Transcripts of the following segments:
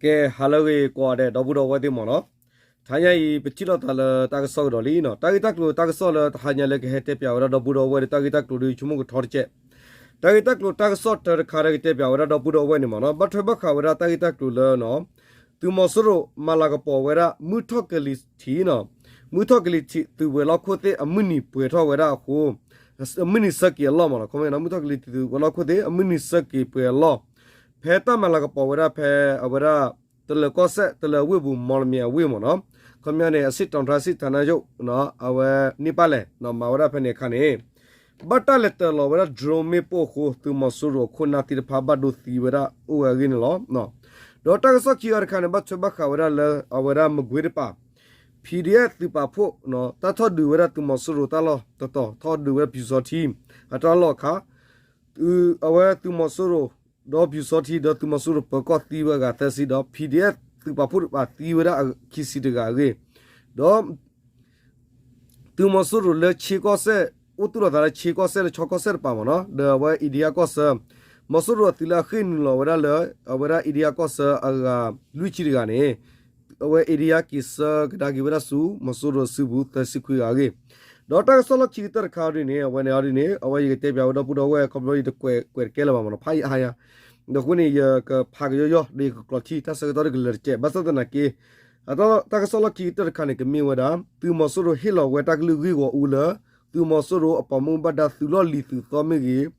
ကဲ ဟါလၢအဂ့ၤကိးဂၤဒဲး ဒီပုၢ်ဒီဝဲၢ်သ့ၣ်မ့ၢ်နီၤ, တဟါညါအံၤ ပထံၣ်လိာ်သးလၢတၢ်ကစီၣ်ကဒီးလံနီၤ, တၢ်ဂ့ၢ်တၢ်ကျိၤတၢ်ကစီၣ်လၢတဟါညါလၢကဟဲတဲပၠးဝဲဒၣ်ဒီပုၢ်ဒီဝဲၢ်ဒီး တၢ်ဂ့ၢ်တၢ်ကျိၤဒီး ဆိကမိၣ်ကထီတကဲး, တၢ်ဂ့ၢ်တၢ်ကျိၤတၢ်ကစီၣ်တၢတခါဒီးကတဲပၠးဝဲဒၣ်ဒီပုၢ်ဒီဝဲၢ်န့ၣ်မ့ၢ်နီၤ, ဘၣ်ထွဲဘၣ်ဃးဝဲဒၣ်တၢ်ဂ့ၢ်တၢ်ကျိၤလၢ သုးမီၤစိရိၤမၤလၤကပီၤဝဲဒၣ် မုၢ်ထီၣ်ကလံၤထံးနီၤ, မုၢ်ထီၣ်ကလံၤထံးသုးဝဲၤလီၢ်ခိၣ်သ့ၣ်အမုၢ်နံၤပှဲၤထီၣ်ဝဲဒၣ်အဃိ အမုၢ်နံၤဆၢက့ၤအလီၢ်မ့ၢ်နီၤ, ခီမ့ၢ်နီၤ မုၢ်ထီၣ်ကလံၤထံးသုးဝဲၤလီၢ်ခိၣ်သ့ၣ် အမုၢ်နံၤဆၢက့ၤပှဲၤအလီၢ်, ဖဲတၢ်မၤလၤကပီၤဝဲဒၣ်ဖဲအဝဲဒၣ် တလၢၤကီၢ်စဲၣ် တလၢၤအဝ့ၢ်ပူၤ မီၣ်လမံၤအဝ့ၢ်မ့ၢ်နီၤ, ခီမ့ၢ်န့ၣ် အဆင့်တောင်တိုင်းစစ်ဌာနချုပ် အဝဲန့ၢ်ပၢ်လဲၣ်နီၤ မၤဝဲဒၣ်ဖဲန့ၣ်အခါန့ၣ် ဘၣ်တၢ်လဲၤတၢၤလီၤဝဲဒၣ် drone မ့ၣ်ပိၢ်အဃိ သုးမီၤစိရိၤအခိၣ်နၢ်သ့ၣ်တဖၣ်ဘၣ်ဒိသံဝဲဒၣ်အိၣ်ဝဲအဂ့ၢ်န့ၣ်လီၤ. ဒီးတၢ်ကစီၣ်ခံဂၤတခါန့ၣ် ဘၣ်ထွဲဘၣ်ဃးဝဲဒၣ်လၢအဝဲဒၣ်မကွ့တပၤ PDF သုးပာ်ဖှိၣ် တၢ်ထီၣ်ဒုးဝဲဒၣ်သုးမီၤစိရိၤတၢ်လီၢ်တတီၤ ထီၣ်ဒုးဝဲဒၣ်ပျူစောထီး အတၢ်လီၢ်အခါ အဝဲသုးမီၤစိရိၤ ဒီးပျူစောထီး ဒီးသုးမီၤစိရိၤပၢၤကီၢ်သံဝဲအဂၤသၢဆံ ဒီး PDF သုးပာ်ဖှိၣ်တပၤသံဝဲဒၣ်ခံဆံတဂၤအဂ့ၢ်, ဒီး သုးမီၤစိရိၤလၢခ့ကီၢ်စဲၣ် အိၣ်သူၣ်လီၤသးလၢခ့ကီၢ်စဲၣ်လၢခၠီကီၢ်စဲၣ်တပၤမ့ၢ်နီၤ ဒီးအဝဲ India ကီၢ်ဆၢ မီၤစိရိၤအသုးလၢအဃ့ၢ်နုာ်လီၤဝဲဒၣ်လၢ အဝဲဒၣ် India ကီၢ်ဆၢအဂၤလွံၢ်ဆံတဂၤန့ၣ် အဝဲ India က့ၤဆၢကဒါက့ၤဝဲဒၣ်ဆူ မီၤစိရိၤအစုပူၤသၢဆံခွံဂၤအဂ့ၢ်, ဒီးတၢ်ကစီၣ်လီၢ်ခံကတၢၢ်တခါဒ်န့ၣ် အဝဲန့ၣ်အီၤဒ်န့ၣ် အဝဲယကတဲပၠးဝဲဒီပုၢ်ဒီဝဲၢ် ခီဖျိယတကွဲးကွဲးတကဲလၢၤဘၣ်မ့ၢ်နီၤ ဖးယံာ်အါယါ, ဒီးအဃိန့ၣ် ယကဖးကယီယီ ဒီးယကကျိးထံ တၢ်ဆၢကတီၢ်တကလၢၤတကဲး ဘၣ်ဆၣ်သနာ်က့ တၢ်ကစီၣ်လီၢ်ခံကတၢၢ်တခါန့ၣ် ကမ့ၢ်ဝဲဒၣ် သုးမီၤစိရိၤဟ့ၣ်လီၤဝဲတၢ်ကလုၢ်ဂ့ၢ်ဂီၢ်အူလၢ သုးမီၤစိရိၤအပှၤမူဘၣ်ဒါသုးလီၢ်လံၤသုးသီမ့ၢ်ဂ့ၤ,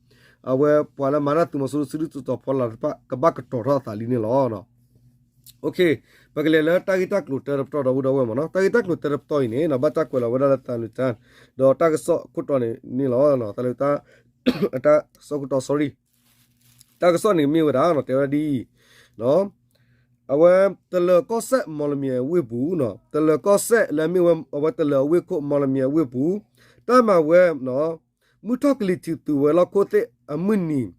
အဝဲပှၤလၢမၤတၢ်သုးမီၤစိရိၤစုဒုၣ်စုတီၤဖီလာ်တဖၣ် ကဘၣ်ကတီၤထီၣ်အသးလံန့ၣ်လီၤ. ပကလဲၤလၢတၢ်ဂ့ၢ်တၢ်ကျိၤတၢတပတီၢ်ဒီပုၢ်ဒီဝဲၢ်မ့ၢ်နီၤ, တၢ်ဂ့ၢ်တၢ်ကျိၤတၢတပတီၢ်အံၤန့ၣ် ဘၣ်တၢ်ကွဲးလီၤဝဲဒၣ်လၢသးလွံၢ်တၢ် ဒီးတၢ်ကစီၣ်ခိၣ်တီန့ၣ်န့ၣ်လီၤ. သးလွံၢ်တၢ် တၢ်ကစီၣ်ခိၣ်တီ sorry တၢ်ကစီၣ်န့ၣ်မ့ၢ်ဝဲဒၣ် တဲဝဲဒ်အံၤ, အဝဲတလၢၤကီၢ်စဲၣ် မီၣ်လမံၤအဝ့ၢ်ပူၤ, တလၢၤကီၢ်စဲၣ်လၢအမ့ၢ်ဝဲအဝဲတလၢၤအဝ့ၢ်ခိၣ် မီၣ်လမံၤအဝ့ၢ်ပူၤ, တၢ်မၤဝဲ မုၢ်ထီၣ်ကလံၤထံးသုးဝဲၤလီၢ်ခိၣ်သ့ၣ် အမုၢ်နံၤ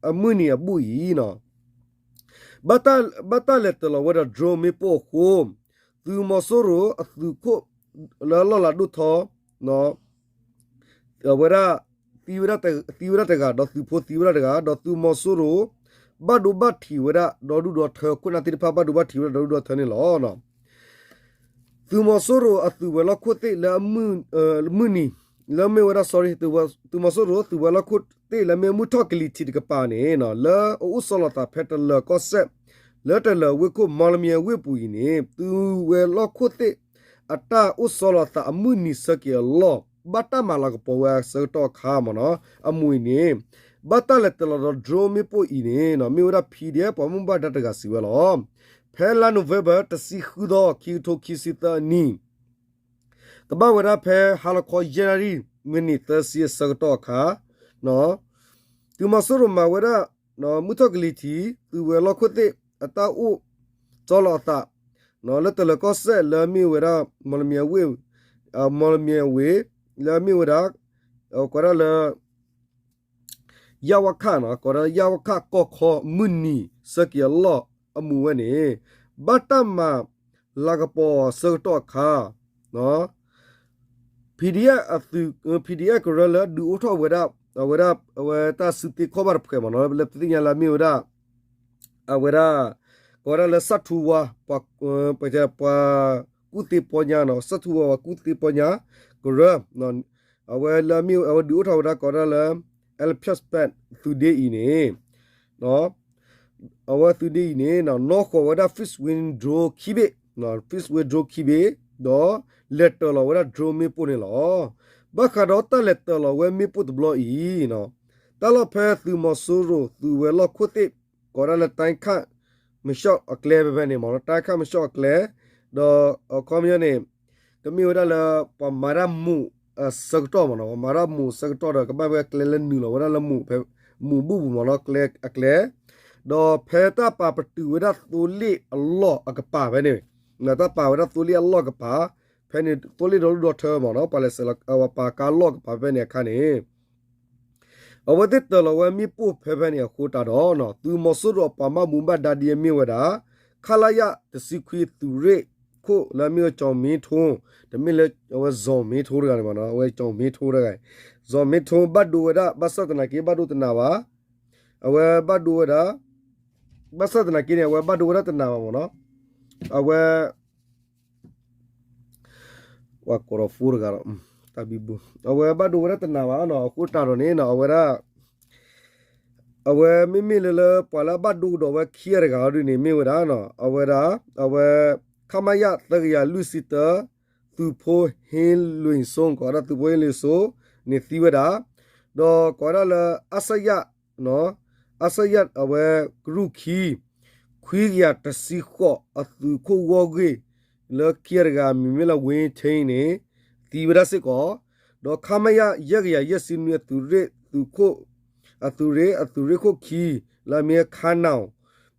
အဘူၣ်အံၤ ဘၣ်တၢ်လဲၤတၢၤလီၤဝဲဒီး drone မ့ၣ်ပိၢ်အဃိ, သုးမီၤစိရိၤအသုးခိၣ် လၢလီၢ်လၤဒိၣ်ထီ အဝဲဒၣ် သံဝဲဒၣ်တဂၤ ဒီးသုးဖိသံဝဲဒၣ်တဂၤ ဒီးသုးမီၤစိရိၤ ဘၣ်ဒိဘၣ်ထံးဝဲဒၣ် ဒီဒူၣ်ဒီထၢ ခိၣ်နၢ်သ့ၣ်တဖၣ်ဘၣ်ဒိဘၣ်ထံးဝဲဒၣ်ဒီဒူၣ်ဒီထၢန့ၣ်လီၤ. သုးမီၤစိရိၤအသုးဝဲၤလီၢ်ခိၣ်သ့ၣ်လၢ မုၢ်နံၤ လၢမ့ၢ်ဝဲဒၣ် sorry သုးမီၤစိရိၤသုးဝဲၤလီၢ်ခိၣ်သ့ၣ်လၢမ့ၢ်မုၢ်ထီၣ်ကလံၤထံးတကပၤန့ၣ် လၢအအိၣ်ဆီလီၤသးဖဲတလၢၤကီၢ်စဲၣ် လၢတလၢၤဝ့ၢ်ခိၣ် မီၣ်လမံၤအဝ့ၢ်ပူၤအံၤန့ၣ် သုးဝဲၤလီၢ်ခိၣ်သ့ၣ် အတၢ်အိၣ်ဆီလီၤသးအမုၢ်နံၤဆၢက့ၤအလီၢ် ဘၣ်တၢ်မၤလၤကပီၤဝဲအဆၢကတီၢ်အခါမ့ၢ်နီၤ အမူးအံၤန့ၣ် ဘၣ်တၢ်လဲၤတၢၤလီၤဒီး drone မ့ၣ်ပိၢ်အံၤန့ၣ် မ့ၢ်ဝဲဒၣ် PDF ပှၤမူဘၣ်ဒါတဂၤစံးဝဲလီၤ. ဖဲလါ November တဆံဃုသီ ခံကထိခံဆံသၢအနံၣ် ကဘၣ်ဝဲဒၣ်ဖဲဟါလီၤခီယဲၢ်နၣ်ရံၣ် မံးနံးသၢဆံအဆၢကတီၢ်အခါ သုးမီၤစိရိၤမၤဝဲဒၣ် မုၢ်ထီၣ်ကလံၤထံး သုးဝဲၤလီၢ်ခိၣ်သ့ၣ် အတၢ်အိၣ်ဆီလီၤအသး လၢတလၢၤကီၢ်စဲၣ်လၢအမ့ၢ်ဝဲဒၣ် မီၣ်လမံၤအဝ့ၢ် မီၣ်လမံၤအဝ့ၢ် လၢအမ့ၢ်ဝဲဒၣ် ကိးဒၣ်လၢ ယၣ်ဝၣ်ခၣ် ကိးဒၣ်ယၣ်ဝၣ်ခၣ်ကီၢ်ခီ မုၢ်နံၤဆၢက့ၤအလီၢ်အမူးဝဲန့ၣ် ဘၣ်တၢ်မၤလၤကပီၤအဆၢကတီၢ်အခါ PDF အသုး PDF ကရၢလၢဒုးအိၣ်ထီၣ်ဝဲဒၣ် အဝဲဒၣ် အဝဲတၢ်စုသ့ခီၣ်ဘၣ်တဖှဲးမ့ၢ်နီၤ လၢပသ့ၣ်ညါလၢအမ့ၢ်ဝဲဒၣ် အဝဲဒၣ် ကိးဝဲဒၣ်လၢ စၣ်ထူဝါ ပှၤ ပှၤကူၣ်သ့ပီညါနီၤ စၣ်ထူဝါပှၤကူၣ်သ့ပီညါ ကရၢ အဝဲလၢအမ့ၢ် အဝဲဒုးအိၣ်ထီၣ်ဝဲဒၣ်ကိးဒၣ်လၢ Alphabet သုးဒ့အံၤန့ၣ် အဝဲသုးဒ့အံၤန့ၣ် နီၣ်ဃီၤဝဲဒၣ် fixed wing drone ခံဘ့ၣ် fixed wing drone ခံဘ့ၣ် ဒီးလဲၤတၢၤလီၤဝဲဒၣ် drone မ့ၣ်ပိၢ်န့ၣ်လီၤ. ဘၣ်ဃးဒီးတၢ်လဲၤတၢၤလီၤဝဲမ့ၣ်ပိၢ်တဘျီအံၤ တၢ်လီၢ်ဖဲသုးမီၤစိရိၤ သုးဝဲၤလီၢ်ခိၣ်သ့ၣ် ကိးဒၣ်လၢ တၢ်ခၣ်မ့ၢ်ဆှီၣ်အကျဲဖဲဖဲန့ၣ်မ့ၢ်နီၤ တၢ်ခၣ်မ့ၢ်ဆှီၣ်အကျဲ ဒီးအခီပညီန့ၣ် ကမ့ၢ်ဝဲဒၣ်လၢ ပှၤမၤတၢ်မူးအဆၢကတီၢ်မ့ၢ်နီၤ ပှၤမၤတၢ်မူးအဆၢကတီၢ်ဒီး ကဘၣ်ဝဲကျဲလၢနုာ်လီၤဝဲဒၣ်လၢမူးဖဲ မူးဘူၣ်ပူၤမ့ၢ်နီၤ ကျဲအကျဲ ဒီးဖဲတၢ်ပာ်ပတုာ်ဝဲဒၣ်သိလ့ၣ်အလီၢ်အကပၤဖဲန့ၣ် တၢ်ပာ်ဝဲဒၣ်သိလ့ၣ်အလီၢ်ကပၤ ဖဲန့ၣ် သိလ့ၣ်ဒီဒူၣ်ဒီထၢမ့ၢ်နီၤ ပှၤလဲၤစဲးလီၤ ပှၤပာ်ကါလီၢ်ကပၤဖဲန့ၣ်အခါန့ၣ် အဝဲသ့ၣ်တၢၤလီၤဝဲမ့ၣ်ပိၢ်ဖဲဖဲန့ၣ်အဃိတးဒီး သုးမီၤစိရိၤအပှၤမၤမူဘၣ်ဒါဒ်အမ့ၢ်ဝဲဒၣ် ခလရ တဆံခွံ သုးရ့ၣ်ခိၣ်လၢအမ့ၢ်ဝဲ ကၠီၣ်မ့ထိ တမ့ၢ်လၢအဝဲ စီၤမ့ထိ တဂၤန့ၣ်မ့ၢ်နီၤ အဝဲ ကၠီၣ်မ့ထိ တဂၤ စီၤမ့ထိ ဘၣ်ဒိဝဲဒၣ် ဘၣ်ဆၣ်သနာ်က့ ဘၣ်ဒိတနးဘၣ် အဝဲဘၣ်ဒိဝဲဒၣ် ဘၣ်ဆၣ်သနာ်က့န့ၣ် အဝဲဘၣ်ဒိဝဲဒၣ်တနၤဘၣ်မ့ၢ်နီၤ, အဝဲ ဝဲကိးဒီးဖိတဂၤဒီး တၢ်ဘံဘူ အဝဲဘၣ်ဒိဝဲဒၣ်တနၤဘၣ်နီၤ, အဃိတၢ်ဒီးန့ၣ်နီၤ အဝဲဒၣ် အဝဲမ့မ့ၢ်လၢလၢပှၤလၢအဘၣ်ဒိကဒီးဝဲခံဂၤတဂၤအီၤဒ်န့ၣ် မ့ၢ်ဝဲဒၣ်နီၤ အဝဲဒၣ် အဝဲ ခမရ သၢကယၤလွံၢ်ဆံတၢ သုးဖိဟ့လွံၣ်စိ ကိးဝဲဒၣ်သုးဖိဟ့လွံၣ်စိန့ၣ်သံဝဲဒၣ်, ဒီးကိးဝဲဒၣ်လၢ အါစၢ်ယၣ် အါစၢ်ယၣ် အဝဲကရူၢ်ခံ ခွံကယၤတဆံဃိး အသုးခိၣ်ဂီၢ်ဂ့ၢ် လၢခံဂၤတဂၤ မံၤမ့ၢ်လၢ ဝ့ထ့န့ၣ် သံဝဲဒၣ်စ့ၢ်ကီး, ဒီး ခမရ ယဲၢ်ကယၤယဲၢ်ဆံနွံ အသုးရ့ၣ်သုးခိၣ် အသုးရ့ၣ် အသုးရ့ၣ်ခိၣ်ခံ လၢအမ့ၢ် ခါနၢ်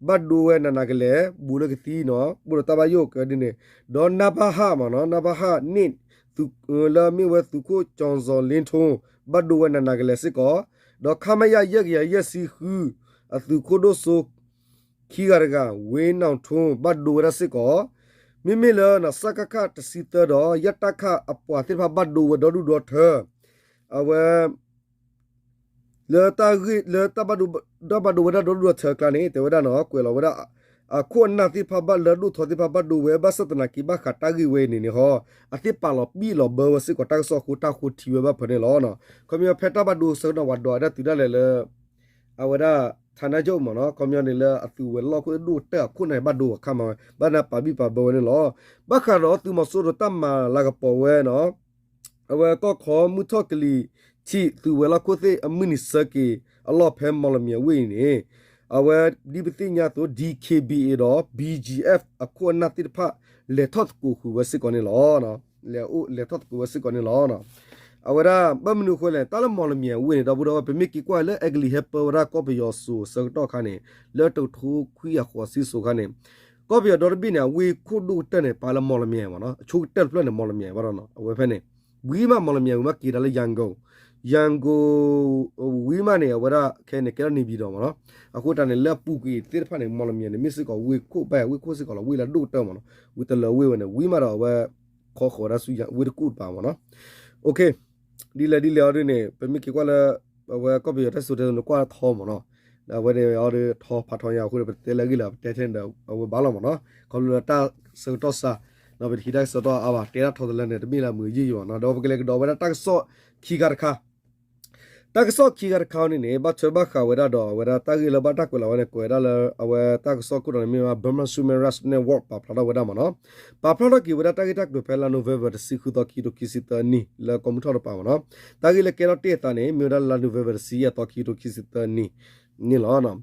ဘၣ်ဒိဝဲနးနးကလဲာ် ဘူးလၢကသံနီၤ ဘူးဒီးတၢ်ဘၣ်ယိၣ်ကဒ်န့ၣ်, ဒီး နၢ်ဘၣ်ဟၣ် မ့ၢ်နီၤ နၢ်ဘၣ်ဟၣ်န့ၣ် သုး လၢအမ့ၢ်ဝဲသုးခိၣ်ကၠီၤစီၤလ့ထိ ဘၣ်ဒိဝဲနးနးကလဲာ်စ့ၢ်ကီး, ဒီး ခမရ ယဲၢ်ကယၤယဲၢ်ဆံဃု အသုးခိၣ်ဒိၣ်စိ ခံဂၤတဂၤ ဝ့နီၣ်ထိ ဘၣ်ဒိဝဲဒၣ်စ့ၢ်ကီး, မ့မ့ၢ်လၢ စကခ တဆံသၢဒီး ယတခ အပှၤသ့ၣ်တဖၣ်ဘၣ်ဒိဝဲဒီဒူၣ်ဒီထၢ, အဝဲ လၢတၢ်ဂ့ၢ်လၢတၢ်ဘၣ်ဒိ တၢ်ဘၣ်ဒိဝဲဒၣ်ဒီဒူၣ်ဒီထၢအကျါန့ၣ် တဲဝဲဒၣ်နီၤ ကွဲးလီၤဝဲဒၣ် အခိၣ်အနၢ်သ့ၣ်တဖၣ်ဘၣ်လၢဒိၣ်ထီသ့ၣ်တဖၣ်ဘၣ်ဒိဝဲ ဘၣ်ဆၣ်သနာ်က့ ဘၣ်ဃးတၢ်ဂ့ၢ်ဝဲအံၤန့ၣ်န့ၣ်ဟီ အသ့ၣ်ပာ်လီၤဘံၣ်လီၤဘၢဝဲစ့ၢ်ကီး တၢ်ကစီၣ်အဃိ တၢ်ဃိထံဝဲဘၣ်ဖဲန့ၣ်လီၤ. ခီပညီဖဲတၢ်ဘၣ်ဒိဆၢကတီၢ် ပှၤဒွးဝဲဒၣ်တုၤဒၣ်လဲာ်လၢ အဝဲဒၣ် ဌာနချုပ် မ့ၢ်နီၤ ခီပညီန့ၣ်လၢအသုးဝဲၤလီၢ်ခိၣ်ဒိၣ်ကတၢၢ်အခိၣ်န့ၣ် ဘၣ်ဒိအီၤခါမးဝဲ ဘၣ်နၢ်ပာ်ဘံၣ်ပာ်ဘၢဝဲန့ၣ်လီၤ. ဘၣ်ဃးဒီးသုးမီၤစိရိၤတၢ်မၤလၤကပီၤဝဲနီၤ အဝဲကီၢ်ခီ မုၢ်ထီၣ်ကလံၤထံး သုးဝဲၤလီၢ်ခိၣ်သ့ၣ်အမုၢ်နံၤဆၢက့ၤအလီၢ်ဖဲမီၣ်လမၠဲၤဝ့ၢ်အံၤန့ၣ် အဝဲဒ်ပသ့ၣ်ညါအသိး DKBA ဒီး BGF အခိၣ်အနၢ်သ့ၣ်တဖၣ် လဲၤထီၣ်သကိးဃုာ်ဝဲစ့ၢ်ကီးန့ၣ်လီၤ. လဲၤအိၣ်လဲၤထီၣ်သကိးဝဲစ့ၢ်ကီးန့ၣ်လီၤ. အဝဲဒၣ် ဘၣ်မနုၤအဃိလဲၣ် တၢ်လၢမီၣ်လမၠဲၤဝ့ၢ်န့ၣ် ဒီပုၢ်ဒီဝဲၢ် ပမ့ၢ်က့ၤကွၢ်လၢအဲကလံးဟဲပၢဝဲဒၣ်ကီၢ်ပယီၤစိၤအဆၢကတီၢ်ခါန့ၣ် လၢတကထိခွံကယၤဃိးဆံစိၤခါန့ၣ် ကီၢ်ပယီၤဒီတဘ့ၣ်န့ၣ် အဝ့ၢ်ခိၣ်ဒိၣ်ကတၢၢ်န့ၣ် ပာ်လၢမီၣ်လမၠဲၤမ့ၢ်နီၤ အဆိကတၢၢ်တဖျၢၣ်န့ၣ် မီၣ်လမၠဲၤဘၣ်ဒီးနီၤ အဝဲဖဲန့ၣ် ဝံၤမးမီၣ်လမၠဲၤဝံၤမးက့ၤဒၣ်လၢ ရန်ကုန် ရန်ကုန် ဝံၤမးန့ၣ် အဝဲဒၣ်ခဲအံၤန့ၣ် ကဲထီၣ်နေပြည်တော်မ့ၢ်နီၤ အဃိတၢ်န့ၣ် လၢအပူၤကွံာ်သ့ၣ်တဖၣ်န့ၣ် မီၣ်လမၠဲၤန့ၣ် မ့ၢ်စ့ၢ်ကီးဝ့ၢ်ခိၣ်ဘၣ် ဝ့ၢ်ခိၣ်စ့ၢ်ကီးလီၤ ဝ့ၢ်လၢဒိၣ်ကတၢၢ်မ့ၢ်နီၤ ဝံၤတလၢာ်ဝ့ၢ်ဝဲန့ၣ် ဝံၤမးဒီးအဝဲ ခီဃီၤဝဲဒၣ်ဆူဝ့ၢ်တကူၣ်တပၤမ့ၢ်နီၤ ဒ်လဲၣ်ဒ်လဲၣ်အီၤဒ်န့ၣ် ပမ့ၢ်က့ၤကွၢ်လၢ အဝဲကီၢ်ပယီၤတၢ်စံၣ်စိၤတဲစိၤန့ၣ် ကွၢ်ထီမ့ၢ်နီၤ အဝဲန့ၣ်အီၤဒ်ထီဖးထီညါအဃိဒီး ပတဲလၢအဂ့ၢ်လၢ ပတဲထဲန့ၣ်ဒီး အဝဲဘၣ်လီၤမ့ၢ်နီၤ ခီဖျိလၢတၢ်ဆၢကတီၢ်စှၤ ပတဟံးတၢ်ကစီၣ်တၢ်အါဘၣ် တဲဒၣ်ထီတလၢန့ၣ် တမ့ၢ်လၢမုာ်ယံာ်ယံာ်မ့ၢ်နီၤ ဒီးပကလဲၤကဒီးဝဲဒၣ်တၢ်ကစီၣ်ခံခါတခါ တၢ်ကစီၣ်ခံခါတခါန့ၣ်န့ၣ် ဘၣ်ထွဲဘၣ်ဃးဝဲဒၣ်ဒီး အဝဲဒၣ်တၢ်ဂ့ၢ်လၢဘၣ်တၢ်ကွဲးလီၤဝဲန့ၣ် ကွဲးဒၣ်လၢ အဝဲတၢ်ကစီၣ်ခိၣ်တီန့ၣ် မ့ၢ်ဝဲ Burma Human Rights Network ပာ်ဖျါထီၣ်ဝဲဒၣ်မ့ၢ်နီၤ ပာ်ဖျါထီၣ်က့ၤဝဲဒၣ်တၢ်ဂ့ၢ်တၢ်ကျိၤဖဲလါ November တဆံဃုသီ ခံကထိခံဆံသၢနံၣ် လၢကီၢ်မုၢ်ထီၣ်တပၤမ့ၢ်နီၤ တၢ်ဂ့ၢ်လၢကဲထီၣ်တ့ၢ်အသးန့ၣ် မ့ၢ်ဝဲဒၣ်လါ November တဆံယဲၢ်သီ ခံကထိခံဆံသၢနံၣ်န့ၣ်လီၤ.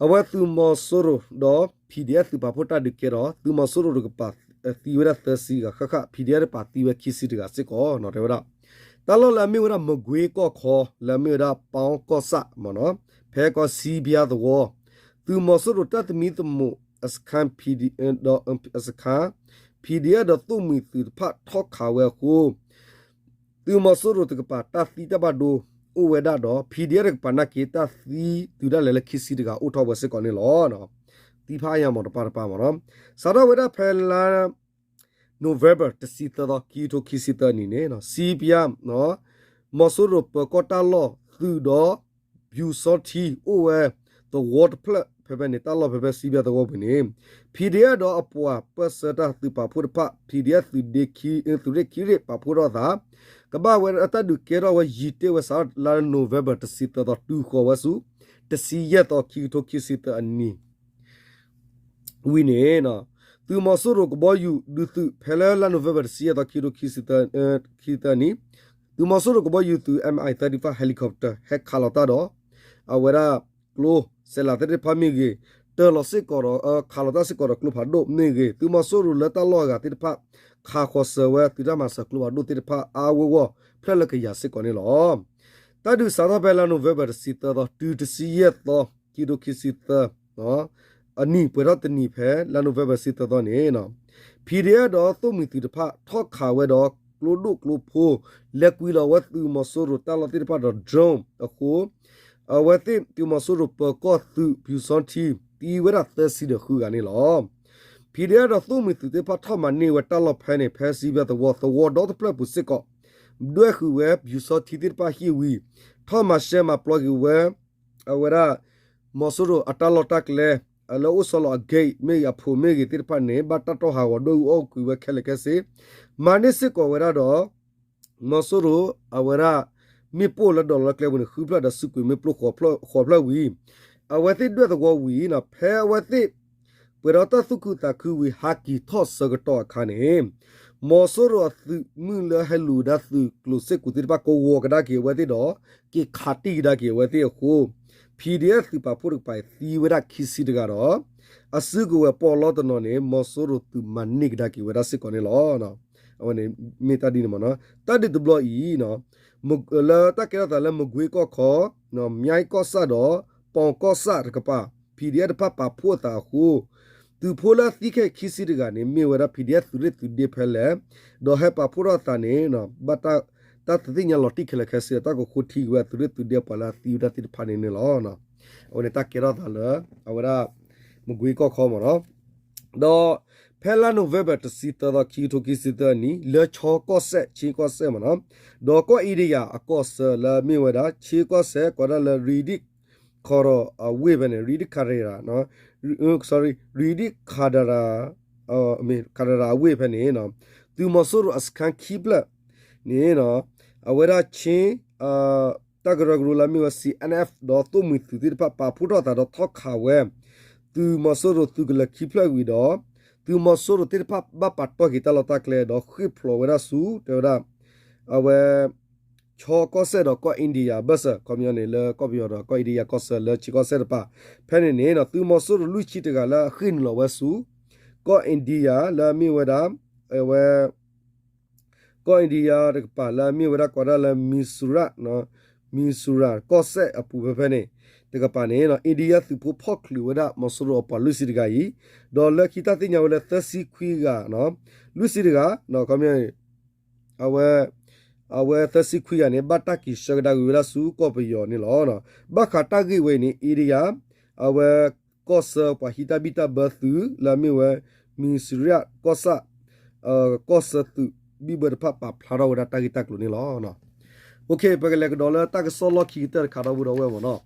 အဝဲသုးမီၤစိရိၤဒီး PDF သုးပာ်ဖှိၣ်တၢ်ဒုးကဲထီၣ် သုးမီၤစိရိၤတကပၤ သံဝဲဒၣ်သၢဆံဂၤဃၣ်ဃၣ် PDF တကပၤသံဝဲခံဆံတဂၤစ့ၢ်ကီးနီၤ တဲဝဲဒၣ် တၢ်လီၢ်လၢအမ့ၢ်ဝဲဒၣ်မကွ့ကီၢ်ခီ လၢအမ့ၢ်ဝဲဒၣ်ပီကီၢ်ဆၣ်မ့ၢ်နီၤ ဖဲကီၢ်စံပယါသဝီ သုးမီၤစိရိၤတၢ်သမံသမိးအစခန်း ဒီးအစခန်း PDF ဒီးသိၣ်မှံၤသုးတဖၣ်ထီၣ်ခးဝဲအဃိ သုးမီၤစိရိၤတကပၤတၢ်သံတၢ်ဘၣ်ဒိအိၣ်ဝဲဒၣ်ဒီး PDF တကပၤနာ်က့ တၢ်သံတုၤဒၣ်လဲာ်လၢခံဆံတဂၤအိၣ်ထီၣ်ဝဲစ့ၢ်ကီးန့ၣ်လီၤ. သံဖးအါညါမ့ၢ်တပၤတပၤမ့ၢ်နီၤ စးထီၣ်ဝဲဒၣ်ဖဲလါ November တဆံသၢသီ ခံကထိခံဆံသၢနံၣ်န့ၣ် စံပယါ မီၤစိရိၤပၢၤကီၢ်တၢ်လီၢ်သုးဒီး ပျူစောထီး အိၣ်ဝဲသဝီတဖျၢၣ်ဖဲဖဲန့ၣ် တၢ်လီၢ်ဖဲဖဲစံပယါသဝီပူၤန့ၣ် PDF ဒီးအပှၤပၢၢ်ဆၢတၢ်သုးပာ်ဖှိၣ်တဖၣ် PDF သုးရ့ၣ်ခံရ့ၣ်ပာ်ဖှိၣ်ထီၣ်အသး ကဘၣ်ဝဲတၢ်ဒုးကဲထီၣ်ဝဲယံာ်တ့ၢ်ဝဲစးထီၣ်လါ November တဆံသၢသီ တုၤဃီၤဝဲဆူ တဆံယဲၢ်သီ ခံကထိခံဆံသၢအနံၣ် ဝံၤန့ၣ် သုးမီၤစိရိၤကဘီယူၤဒုးသုး ဖဲလၢလါ November တဆံယဲၢ်သီ ခံကထိခံဆံသၢနံၣ် သုးမီၤစိရိၤကဘီယူၤသုး Mi thirty-five helicopter ဟဲခးလီၤတၢ်ဒီး အဝဲဒၣ်ကျိစဲးလးသ့ၣ်တဖၣ်မ့ၢ်ဂ့ၤ, တၢၤလီၤစ့ၢ်ကီးဒီး ခးလီၤတၢ်စ့ၢ်ကီးဒီးကျိဖးဒိၣ်မ့ၢ်ဂ့ၤ, သုးမီၤစိရိၤလၢတၢ်လီၢ်အဂၤသ့ၣ်တဖၣ် ခးဃီၤစၢၤဝဲသုးတၢ်မၤစၢၤကျိဖးဒိၣ်သ့ၣ်တဖၣ်အါအါဂီၢ်ဂီၢ် ဖျၢၣ်လၢကယၤစ့ၢ်ကီးန့ၣ်လီၤ. တၢ်ဒုးစးထီၣ်ဖဲလါ November တဆံသၢသီ တုၤတဆံယဲၢ်သီ ခံကထိခံဆံသၢ အနံၣ်ပှဲၤထီၣ်တနံၣ်ဖဲလါ November တဆံသၢသီန့ၣ် PDF ဒီးသိၣ်မှံၤသုးတဖၣ် ထီၣ်ခးဝဲဒီးကျိဒိၣ်ကျိဖိ လဲၤကွံာ်လီၤဝဲသုးမီၤစိရိၤတၢ်လီၢ်သ့ၣ်တဖၣ်ဒီး drone အဃိ အဝဲသ့ၣ်သုးမီၤစိရိၤပၢၤကီၢ်သုး ပျူစောထီး သံဝဲဒၣ်သၢဆံဒီးဃုဂၤန့ၣ်လီၤ. PDF ဒီးသိၣ်မှံၤသုးသ့ၣ်တဖၣ်ထီၣ်မၤန့ၢ်ဝဲတၢ်လီၢ်ဖဲန့ၣ် ဖဲစံပယါသဝီ သဝီဒီတဖျၢၣ်ပူၤစ့ၢ်ကီး ဒွဲၣ်ဃုာ်ဝဲပျူစောထီးသ့ၣ်တဖၣ်ဟံၣ်ဝံၤ ထီၣ်မၤရှဲမၤပျီက့ၤဝဲ အဝဲဒၣ် မီၤစိရိၤအတၢ်လီၢ်တၢ်ကျဲ လၢအိၣ်ဆီလီၤအ gate မ့ၢ်ဂ့ၤ အဖိးမ့ၢ်ဂ့ၤသ့ၣ်တဖၣ်န့ၣ် ဘၣ်တၢ်တီၢ်ဟးဂီၤဒွဲၣ်အူအီၣ်ကွံာ်ဝဲခဲလၢာ်ခဲဆ့, မၤန့ၢ်စ့ၢ်ကီးဝဲဒၣ်ဒီး မီၤစိရိၤအဝဲဒၣ် မ့ၣ်ပိၢ်လၢဒိးလီၤလၢကျဲပူၤန့ၣ် ဃုဖျၢၣ်ဒီးစူးကွံာ်မ့ၣ်ပိၢ်ဃိးဖျၢၣ်ဝံၤ, အဝဲသ့ၣ်ဒွဲၣ်သဝီဝံၤနီၤ ဖဲအဝဲသ့ၣ် ပှဲၤဒီးတၢ်သူၣ်ခုသးခုဝံၤ ဟးက့ၤထီၣ်ဆၢကတီၢ်အခါန့ၣ် မီၤစိရိၤအသုးမုၢ်လၢဟဲလူၤဝဲဒၣ်သုးကျိၤစ့ၢ်ကီးသ့ၣ်တဖၣ် ကဝီၤကဒါက့ၤအဝဲသ့ၣ်ဒီး က့ၤခးတံၢ်ကဒါက့ၤအဝဲသ့ၣ်အဃိ PDF သုးပာ်ဖှိၣ်တကပၤအံၤ သံဝဲဒၣ်ခံဆံတဂၤဒီး အစုကဝဲၤပီးလီတနီၤန့ၣ် မီၤစိရိၤသုးမၤန့ၢ်ကဒါက့ၤဝဲဒၣ်စ့ၢ်ကီးန့ၣ်လီၤ. အဝဲန့ၣ်မ့ၢ်တၢ်ဒ်န့ၣ်မ့ၢ်နီၤ တၢ်ဒုးတဘျီအံၤ လၢတၢ်ကဲထီၣ်သးလၢမကွ့ကီၢ်ခီ မၠဲကီၢ်ဆၣ်ဒီး ပီကီၢ်ဆၣ်တကပၤ PDF တဖၣ်ပာ်ဖှိၣ်အသးအဃိ သုးဖိလၢအသံခဲခံဆံတဂၤန့ၣ် မ့ၢ်ဝဲဒၣ် PDF သုးရ့ၣ်သုးဒ့ဖဲလဲၣ်, ဒီးဟဲပာ်ဖှိၣ်ထီၣ်အသးန့ၣ် ဘၣ်တၢ်သ့ၣ်ညါလီၤတံၢ်ခဲလၢာ်ခဲဆ့ဒီး တၢ်ကဃိထံက့ၤဝဲသုးရ့ၣ်သုးဒ့ပှၤလၢအသံဝဲဒၣ်သ့ၣ်တဖၣ်န့ၣ်န့ၣ်လီၤ. အဝဲန့ၣ်တၢ်ကဲထီၣ်သးလၢ အဝဲဒၣ် မကွ့ကီၢ်ခီမ့ၢ်နီၤ ဒီးဖဲလါ November တဆံသၢသီ ခံကထိခံဆံသၢနံၣ် လၢခၠီကီၢ်စဲၣ် ခၠ့ကီၢ်စဲၣ်မ့ၢ်နီၤ ဒီးကီၢ်အ့ဒယၤအကီၢ်ဆၢလၢအမ့ၢ်ဝဲဒၣ် ခၠ့ကီၢ်စဲၣ် ကိးဒၣ်လၢ ရံဒံၣ်ခီရီၤအဝ့ၢ်ဖဲန့ၣ် ရံဒံၣ်ခါရၤ sorry ရံဒံၣ်ခါဒရၤ ခါဒရၤအဝ့ၢ်ဖဲန့ၣ် သုးမီၤစိရိၤအစခန်းခံဖျၢၣ်န့ၣ် အဝဲဒၣ်ခၠ့ တၢ်ကရၢကရိလၢအမ့ၢ်ဝဲ C N F ဒီးသိၣ်မှံၤသုးသ့ၣ်တဖၣ် ပာ်ဖှိၣ်ထီၣ်အသးဒီးထီၣ်ခးဝဲ သုးမီၤစိရိၤသုးကလၢၤခံဖျၢၣ်ဝံၤဒီး သုးမီၤစိရိၤသ့ၣ်တဖၣ်ဘၣ်ပာ်တီၢ်က့ၤတၢ်လီၢ်တၢ်ကျဲဒီးဃ့ၢ်ဖျိးဝဲဒၣ်ဆူ တဲဝဲဒၣ် အဝဲ ခၠီကီၢ်စဲၣ်ဒီးကီၢ်အ့ဒယၤအဘၢၣ်စၢၤ ခီပညီန့ၣ် လၢကီၢ်ပယီၤဒီးကီၢ်အ့ဒယၤကီၢ်ဆၢလၢခၠ့ကီၢ်စဲၣ်တကပၤ ဖဲန့ၣ်န့ၣ် သုးမီၤစိရိၤလွံၢ်ဆံတဂၤလၢအဃ့ၢ်နုာ်လီၤဝဲဆူ ကီၢ်အ့ဒယၤလၢအမ့ၢ်ဝဲဒၣ် အဝဲ ကီၢ်အ့ဒယၤတကပၤလၢအမ့ၢ်ဝဲဒၣ်ကိးဒၣ်လၢ မံၤစူရၣ် မံၤစူရၣ်ကီၢ်စဲၣ်အပူၤဖဲဖဲန့ၣ် တကပၤန့ၣ် အ့ဒယၤသုးဖိဖီၣ်ချုးဝဲဒၣ်မီၤစိရိၤအပှၤလွံၢ်ဆံတဂၤအံၤ ဒီးလၢခံတၢ်သ့ၣ်ညါဝဲလၢသၢဆံခွံဂၤ လွံၢ်ဆံတဂၤ ခီပညီ အဝဲ အဝဲသၢဆံခွံဂၤန့ၣ် ဘၣ်တၢ်က့ၤဆှၢကဒါက့ၤဝဲဒၣ်ဆူကီၢ်ပယီၤန့ၣ်လီၤ. ဘၣ်ဃးတၢ်ဂ့ၢ်ဝဲအံၤန့ၣ် အ့ဒယၤ အဝဲကီၢ်ဆၢပှၤဟံးတၢ်ဘံၣ်တၢ်ဘၢသုးလၢအမ့ၢ်ဝဲ မံၤစူရၣ်ကီၢ်ဆၣ် ကီၢ်ဆၢသုးဘံၣ်ဘၢတဖၣ်ပာ်ဖျါထီၣ်ဝဲဒၣ်တၢ်ဂ့ၢ်တၢ်ကျိၤန့ၣ်လီၤ. ပကလဲၤကဒီးလၢတၢ်ကစီၣ်လီၢ်ခံကတၢၢ်တခါဒီပုၢ်ဒီဝဲၢ်မ့ၢ်နီၤ.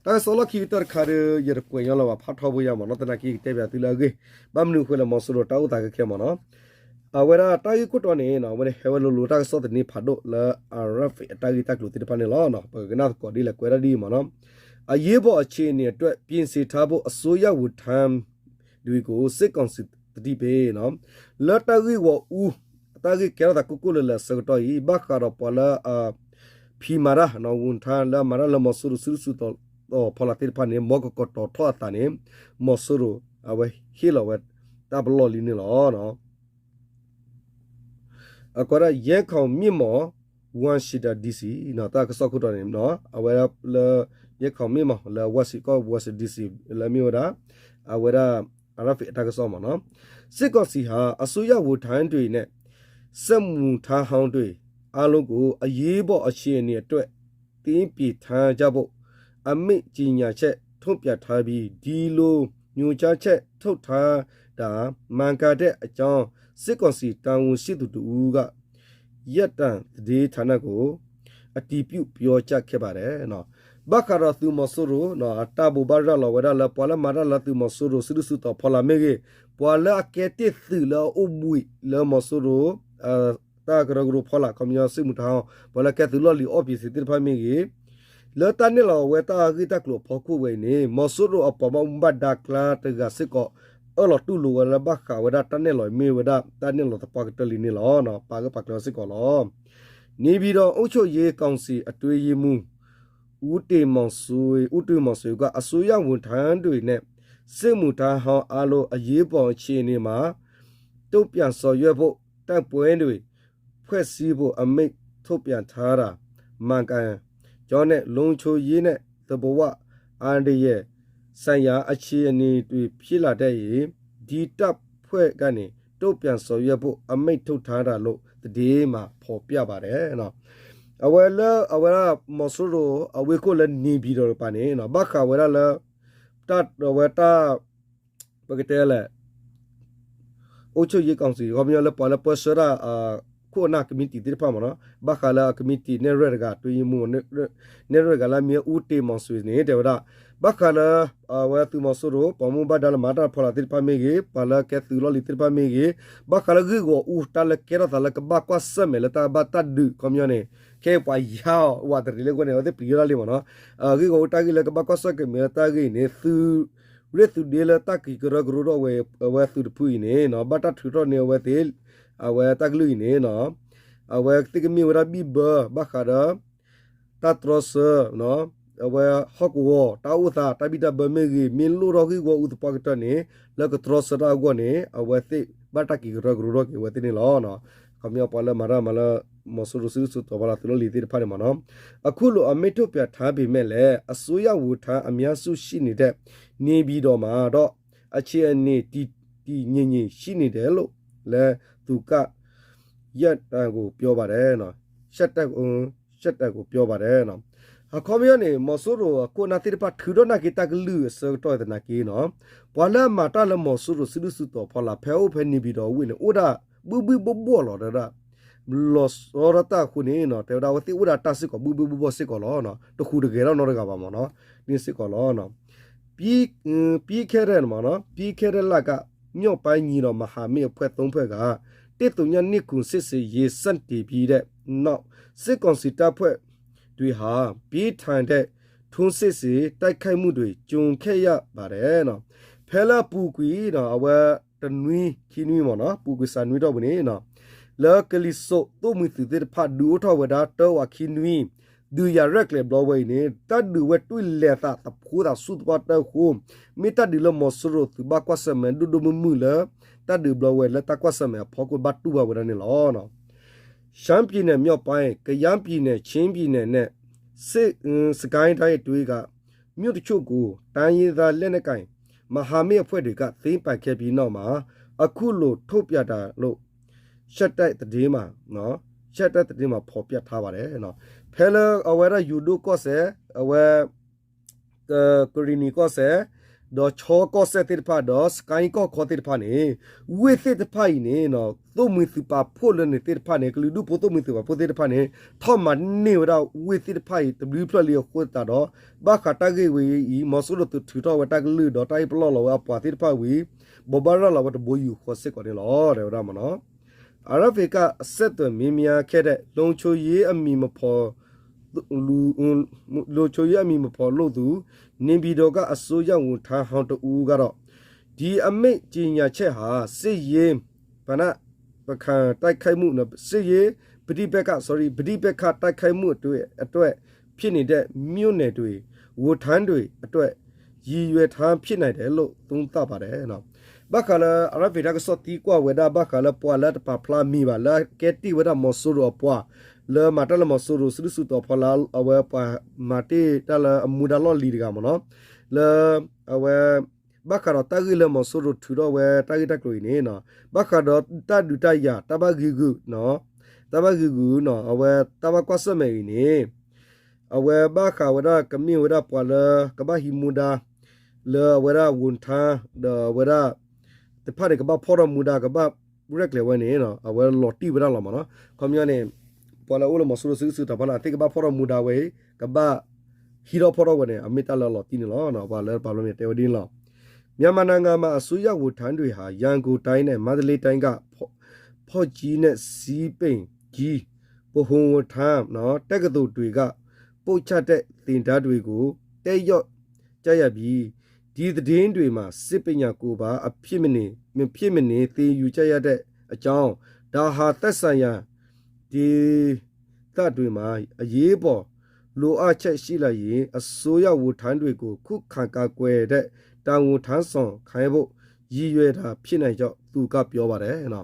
တၢ်ကစီၣ်လီၢ်ခံကတၢၢ်တခါဒီး ယတကွဲးညီလၢၤဘၣ် ဖးထီဘိယၤမ့ၢ်နီၤ သနာ်က့ယကတဲပၠးသုလၢအဂ့ၢ် ဘၣ်မနုၤအဃိလဲၣ် မီၤစိရိၤတၢ်အိၣ်သးခဲခဲမ့ၢ်နီၤ အဝဲဒၣ်တၢ်ဂ့ၢ်ခိၣ်တီန့ၣ် အဝဲန့ၣ်ဟဲဝဲလိၤလိၤတၢ်ကစီၣ်သန့ဖးဒိၣ်လၢ RFA အတၢ်ဂ့ၢ်တၢ်ကျိၤသ့ၣ်တဖၣ်န့ၣ်လီၤ. ပကကနၣ်သကိးဒ်လဲၣ် ကွဲးဒၣ်ဒ်အံၤမ့ၢ်နီၤ အရေးပေါ်အခြေအနေအတွက် ပြင်ဆင်ထားဖို့ အစိုးရဝန်ထမ်းတွေကို စစ်ကောင်စီသတိပေး လၢတၢ်ဂ့ၢ်ဝီအူ တၢ်ဂ့ၢ်ကဲထီၣ်သးကိၢ်ကိၢ်လၢၤလၢၤအဆၢကတီၢ်အံၤ ဘၣ်ဃးဒီးပှၤလၢ ဖံးမၤတၢ် ဝန်ထမ်း လၢအမၤတၢ်လၢမီၤစိရိၤစုဒုၣ်စုတီၤဖီလာ်သ့ၣ်တဖၣ်န့ၣ် မ်ကကတီၤထီၣ်အသးန့ၣ် မီၤစိရိၤ အဝဲဟ့ၣ်လီၤဝဲတၢ်ပလီၢ်လံန့ၣ်လီၤ. အကွဲးဒၣ် ရဲခေါင်မြင့်မောင် Washington DC တၢ်ကစီၣ်ခိၣ်တီန့ၣ် အဝဲဒၣ်လၢ ရဲခေါင်မြင့်မောင် လၢ Washington ကီၢ် Washington DC လၢအမ့ၢ်ဝဲဒၣ် အဝဲဒၣ် RFA အတၢ်ကစီၣ်မ့ၢ်နီၤ စစ်ကောင်စီဟာ အစိုးရဝန်ထမ်းတွေနဲ့ စက်မှုထမ်းဟောင်းတွေအားလုံးကို အရေးပေါ်အခြေအနေအတွက် သတိပေးထားကြဖို့ အမိန့်ကြေညာချက် ထုတ်ပြန်ထားပြီး ဒီလိုညွှန်ကြားချက်ထုတ်ထားတာ မှန်ကန်တဲ့အကြောင်း စစ်ကောင်စီတာဝန်ရှိသူတစ်ဦးက ရန်ကုန်သတင်းဌာနကို အတည်ပြုပြောကြားခဲ့ပါတယ် ဘၣ်ဃးဒီးသုးမီၤစိရိၤ အတၢ်ဘိးဘၣ်ရၤလီၤဝဲဒၣ်လၢ ပှၤလၢမၤတၢ်လၢသုးမီၤစိရိၤစုဒုၣ်စုတီၤဖီလာ်မ့ၢ်ဂ့ၤ, ပှၤလၢအကဲတ့ၢ်သုးလၢအအိၣ်ဘှံးလၢမီၤစိရိၤ တၢ်ကရၢကရိဖီလာ် ခီပညီ စစ်မှုထမ်းဟောင်း ပှၤလၢကဲသုးလီၢ်လံၤအီၣ်ပံၤသ့ၣ်တဖၣ်မ့ၢ်ဂ့ၤ, လၢတၢ်နဲၣ်လီၤဝဲတၢ်ဂ့ၢ်တၢ်ကျိၤအဖီခိၣ်ဝဲအံၤန့ၣ် မီၤစိရိၤအပှၤဘၣ်မူဘၣ်ဒါကျါတဂၤစ့ၢ်ကီး အၢၣ်လီၤတူၢ်လိာ်ဝဲလၢဘၣ်ဃးဝဲဒၣ်တၢ်နဲၣ်လီၤမ့ၢ်ဝဲဒၣ်တၢ်နဲၣ်လီၤသပှၢ်ကတၢၢ်လံန့ၣ်လီၤ. ပာ်ဂၢၢ်ပာ်ကျၢၤစ့ၢ်ကီးလီၤ. နေပြည်တော်အုပ်ချုပ်ရေးကောင်စီအတွင်းရေးမှူး ဦးတင်မောင်ဆွေ ဦးတင်မောင်ဆွေက အစိုးရဝန်ထမ်းတွေနဲ့ စစ်မှုထမ်းဟောင်းအားလုံး အရေးပေါ်အခြေအနေမှာ တုံ့ပြန်ဆောင်ရွက်ဖို့ တပ်ဖွဲ့တွေ ဖွဲ့စည်းဖို့ အမိန့်ထုတ်ပြန်ထားတာ မှန်ကန်ကြောင်းနဲ့ လုံခြုံရေးနဲ့ သဘာဝအန္တရာယ်ဆိုင်ရာ အခြေအနေတွေ ဖြစ်လာတတ်ရင် ဒီတပ်ဖွဲ့ကနေ တုံ့ပြန်ဆောင်ရွက်ဖို့ အမိန့်ထုတ်ထားတာလို့ သတင်းမှာ ဖော်ပြပါတယ် အဝဲလၢ အဝဲဒၣ် မီၤစိရိၤ အဝ့ၢ်ခိၣ်လၢ နေပြည်တော် တကပၤန့ၣ် ဘၣ်ဃးဝဲဒၣ်လၢ တၢ် အဝဲတၢ် ပကတဲလဲၣ် အုပ်ချုပ်ရေးကောင်စီ ခီပညီလၢပှၤလၢပၢဆှၢတၢ် ခိၣ်အနၢ် committee သ့ၣ်တဖၣ်မ့ၢ်နီၤ ဘၣ်ဃးလၢအ committee နဲၣ်ရွဲၣ်တဂၤ အတွင်းရေးမှူး နဲၣ်ရွဲၣ်တဂၤလၢအမ့ၢ် ဦးတင်မောင်ဆွေန့ၣ် တဲဝဲဒၣ် ဘၣ်ဃးလၢ အဝဲသုးမီၤစိရိၤ ပှၤမူဘၣ်ဒါလၢမၤတၢ်ဖီလာ်သ့ၣ်တဖၣ်မ့ၢ်ဂ့ၤ, ပှၤလၢကဲသုးလီၢ်လံၤသ့ၣ်တဖၣ်မ့ၢ်ဂ့ၤ, ဘၣ်ဃးလၢဂ့ၢ်ဂီၢ်အူတၢ်လၢကဲထီၣ်သးလၢကဘၣ်ကွၢ်ဆၢၣ်မဲာ်လၢတၢ်ဘၣ်တၢ်ဒုး ခီပညီန့ၣ် ခဲအံၤပှၤယါအီၤဝးတရံးလၢအဃိန့ၣ် အဝဲသ့ၣ်ပျံၤယိၣ်ဒၣ်လံမ့ၢ်နီၤ. ဂ့ၢ်ဂီၢ်အူတၢ်ဂ့ၢ်လၢကဘၣ်ကွၢ်ဆၢၣ်မဲာ်လၢတၢ်ဂ့ၢ်အံၤန့ၣ် သုးရ့ၣ်သုးဒ့လၢတၢ်က့ၤကရၢကရိထီၣ်ဝဲ အဝဲသုးတဖုအံၤန့ၣ် ဘၣ်တၢ်ထုးထီၣ်န့ၢ်အဝဲသ့ၣ် အဝဲတၢ်ကလုၢ်အံၤန့ၣ် အဝဲသ့ၣ်ကမ့ၢ်ဝဲဒၣ်ဘံၣ်ဘၢ ဘၣ်ဃးဒီး တၢ်တြီဆၢ အဝဲဟီၣ်ကဝီၤ တၢ်အိၣ်သး တၢ်ဘံၣ်တၢ်ဘၢမ့ၢ်ဂ့ၤ မ့ၢ်လိၣ်ထီၣ်ဂ့ၢ်ဂီၢ်အူသပှၢ်ကတၢၢ်န့ၣ် လၢကတြီဆၢတၢ်အဂီၢ်န့ၣ် အဝဲသ့ၣ်ဘၣ်တၢ်က့ၤကရၢကရိထီၣ်က့ၤအဝဲသ့ၣ်န့ၣ်လီၤ. ခီပညီပှၤလၢမၤတၢ်မၤလၢ မီၤစိရိၤစုဒုၣ်စုတီၤဖီလာ်သုးလီၢ်လံၤသ့ၣ်တဖၣ်န့ၣ်မ့ၢ်နီၤ. အခုလို အမိန့်ထုတ်ပြန်ထားပေမဲ့လည်း အစိုးရဝန်ထမ်းအများစုရှိနေတဲ့ နေပြည်တော်မှာတော့ အခြေအနေတည်တည်ငြိမ်ငြိမ်ရှိနေတယ်လို့လည်း သူက ရှင်းတန်ကိုပြောပါတယ် အခီပညီန့ၣ် မီၤစိရိၤအခိၣ်အနၢ်သ့ၣ်တဖၣ်ထုးထီၣ်နာ်က့ၤတၢ်ကလုၢ်အဆၢကတီၢ်သနာ်က့နီၤ, ပှၤလၢအမၤတၢ်လၢမီၤစိရိၤစုဒုၣ်စုတီၤဖီလာ် ဖဲအိၣ်ဖဲ နေပြည်တော် အဝ့ၢ်န့ၣ် အိၣ်ဒၣ်ဘှ့ၣ်ဘှ့ၣ်ဘှီၣ်ဘှီၣ်လီၤ တဲဝဲဒၣ် လီၤဆီဒၣ်တၢ်အဃိန့ၣ်နီၤ တဲဝဲဒၣ်အဝဲသ့ၣ်အိၣ်ဒၣ်တၢ်စ့ၢ်ကီးဘှ့ၣ်ဘှ့ၣ်ဘှီၣ်ဘှီၣ်စ့ၢ်ကီးလီၤ. တဟူးတဂဲၤထီၣ်နီတဂၤဘၣ်မ့ၢ်နီၤ, န့ၣ်စ့ၢ်ကီးလီၤ. ပြီးခဲ့တဲ့ မ့ၢ်နီၤ, ပြီးခဲ့တဲ့လက မြောက်ပိုင်းညီနောင်မဟာမိတ်အဖွဲ့သုံးဖွဲ့က တစ်သုညနှစ်ခုစစ်ဆင်ရေးစတင်ပြီးတဲ့နောက် စစ်ကောင်စီတပ်ဖွဲ့တွေဟာ ပြင်းထန်တဲ့ထိုးစစ်ဆင်တိုက်ခိုက်မှုတွေကြုံခဲ့ရပါတယ် ဖဲလၢအပူၤကွံာ်နီၤ အဝဲတနွံခံနွံမ့ၢ်နီၤ ပူၤကွံာ်စးနွံထီၣ်ပူၤန့ၣ်နီၤ လၢကလံၤစိးသိၣ်မှံၤသုးသ့ၣ်တဖၣ် ဒုးအိၣ်ထီၣ်ဝဲဒၣ်တၢဝးခံနွံ ဒုးယၤရဲၣ်ကျဲၤဘျီဝဲအံၤန့ၣ် တၢ်ဒုးဝဲတွံၢ်လဲၤသးသဖိသးဆူၣ်သပှၢ်တၢၢ်အဃိ မ့ၢ်တၢ်ဒုးလၢမီၤစိရိၤသုးဘၣ်ကွၢ်ဆၢၣ်မဲာ်ဒိၣ်ဒိၣ်မုၢ်မုၢ်လၢ တၢ်ဒုးဘျီဝဲလၢတၢ်ကွၢ်ဆၢၣ်မဲာ်အဖီခိၣ်ဘၣ်တူၢ်ဘၣ်ဝဲဒၣ်န့ၣ်လီၤ. ရှမ်းပြည်နယ်မြောက်ပိုင်း, ကယားပြည်နယ်, ချင်းပြည်နယ်နဲ့ စစ်, စစ်ကိုင်းတိုင်းတွေက မြို့တချို့ကို တိုင်းရင်းသားလက်နက်ကိုင် မဟာမိတ်အဖွဲ့တွေက သိမ်းပိုက်ခဲ့ပြီးနောက်မှာ အခုလို ထုတ်ပြန်တာလို့ ရှမ်းတိုက်သတင်းမှာ, ရှမ်းတိုက်သတင်းမှာ ဖော်ပြထားပါတယ် ဖဲလၢအဝဲဒၣ်ယိၤဒိၣ်ကီၢ်စဲၣ်, အဝဲ ကရံၣ်နံၤကီၢ်စဲၣ်, ဒီးခၠီကီၢ်စဲၣ်သ့ၣ်တဖၣ် ဒီးစကဲကီၢ်ခီသ့ၣ်တဖၣ်န့ၣ် ဝ့ၢ်သ့ၣ်တဖၣ်အံၤန့ၣ် သိၣ်မှံၤသုးပာ်ဖှိၣ်လၢန့ၣ်သ့ၣ်တဖၣ်န့ၣ် ကလုာ်ဒူၣ်ဖိသိၣ်မှံၤသုးပာ်ဖှိၣ်သ့ၣ်တဖၣ်န့ၣ် ထီၣ်မၤန့ၢ်ဝဲဒၣ်ဝ့ၢ်သ့ၣ်တဖၣ်အံၤ တဘျုးဖျၢၣ်လံအဃိသတးဒီး ဘ၁းဃးတၢ်ဂ့ၢ်ဝဲအံၤ မီၤစိရိၤသုးထုးထီၣ်ဝဲတၢ်ကလုၢ်ဒီးတၢ်ဟ့ၣ်ပလီၢ်လီၤဝဲအပှၤသ့ၣ်တဖၣ်ဝံၤ ဘိးဘၣ်ရၤလီၤဝဲတဘိယူၢ်ဃီစ့ၢ်ကီးန့ၣ်လီၤ တဲဝဲဒၣ်မ့ၢ်နီၤ. အာရ်အက်ဖ်အ့က အဆက်အသွယ်မေးမြန်းခဲ့တဲ့ လုံခြုံရေးအမည်မဖော် လုံခြုံရေးအမည်မဖော်လိုသူ နေပြည်တော်ကအစိုးရဝန်ထမ်းဟောင်းတစ်ဦးကတော့ ဒီအမိန့်ကြေညာချက်ဟာ စစ်ရေးပဋိပက္ခတိုက်ခိုက်မှု စစ်ရေးပဋိပက္ခ sorry ပဋိပက္ခတိုက်ခိုက်မှုအတွက် အတွက်ဖြစ်နေတဲ့ မြို့နယ်တွေ ဝန်ထမ်းတွေအတွက် ရည်ရွယ်ထားဖြစ်နိုင်တယ်လို့ သုံးသပ်ပါတယ် ဘၣ်ဃးလၢ အရၣ်ဖ့းတၢ်ကစီၣ်သံကွၢ်ဝဲဒၣ် ဘၣ်ဃးလၢပှၤလၢတပာ်ဖျါမံၤဘၣ် လၢအကဲတ့ၢ်ဝဲဒၣ်မီၤစိရိၤအပှၤ လၢမၤတၢ်လၢမီၤစိရိၤ စုဒုၣ်စုတီၤဖီလာ် အဝဲပှၤမၤတ့ၢ်တၢ်လၢအမူဒါလီၢ်လံၤတဂၤမ့ၢ်နီၤ လၢ အဝဲ ဘၣ်ဃးဒီးတၢ်ဂ့ၢ်လၢမီၤစိရိၤထုးထီၣ်ဝဲတၢ်ဂ့ၢ်တၢ်ကျိၤအံၤန့ၣ် ဘၣ်ဃးဒီးတၢ်ဒုးတၢ်ယၤ တၢ်ဘၣ်ဂ့ၤဂုာ် တၢ်ဘၣ်ဂ့ၤဂုာ်နီၤ အဝဲတၢ်ဘၣ်ကွၢ်ဆၢၣ်မဲာ်အံၤန့ၣ် အဝဲဘၣ်ဃးဝဲဒၣ်ကမ့ၢ်ဝဲဒၣ်ပှၤလၢ ကဘၣ်ဟံးမူဒါ လၢအဝဲဒၣ် ဝန်ထမ်း ဒီးအဝဲဒၣ် တဖၣ်န့ၣ် ကဘၣ်ဖီၣ်ထီၣ်မူဒါ ကဘၣ်ရဲၣ်ကျဲၤဝဲန့ၣ် အဝဲလီၤတံၢ်ဝဲဒၣ်လီၤမ့ၢ်နီၤ ခီပညီန့ၣ် ပှၤလၢအိၣ်လၢမီၤစိရိၤစုဒုၣ်စုတီၤဖီလာ် အဝဲသ့ၣ်ကဘၣ်ဖီၣ်ထီၣ်မူဒါဝဲအံၤ ကဘၣ်ဟံးထီၣ်ဖီၣ်ထီၣ်ဝဲန့ၣ် အမ့ၢ်တၢ်လၢအလီၤတံၢ်န့ၣ်လီၤ ပှၤလၢပာ်ဖျါမံၤတဲဝဲဒ်န့ၣ်လီၤ မြန်မာနိုင်ငံမှာ အစိုးရဝန်ထမ်းတွေဟာ ရန်ကုန်တိုင်းနဲ့ မန္တလေးတိုင်းက ဖော်ကြီးနဲ့ ဇီးပင်ကြီး ဗဟိုဝန်ထမ်း တက္ကသိုလ်တွေက ပို့ချတဲ့သင်တန်းတွေကို တက်ရောက်ကြရပြီး ဒီသတင်းတွေမှာ စစ်ပညာကိုပါ အဖြစ်မနေ မဖြစ်မနေ သင်ယူကြရတဲ့အကြောင်း ဒါဟာသက်ဆိုင်ရာ ဒေသတွေမှာ အရေးပေါ်လိုအပ်ချက်ရှိလာရင် အစိုးရဝန်ထမ်းတွေကို ခုခံကာကွယ်တဲ့ တာဝန်ထမ်းဆောင်ခိုင်းဖို့ ရည်ရွယ်တာဖြစ်နိုင်ကြောင်း သူကပြောပါတယ် ခီ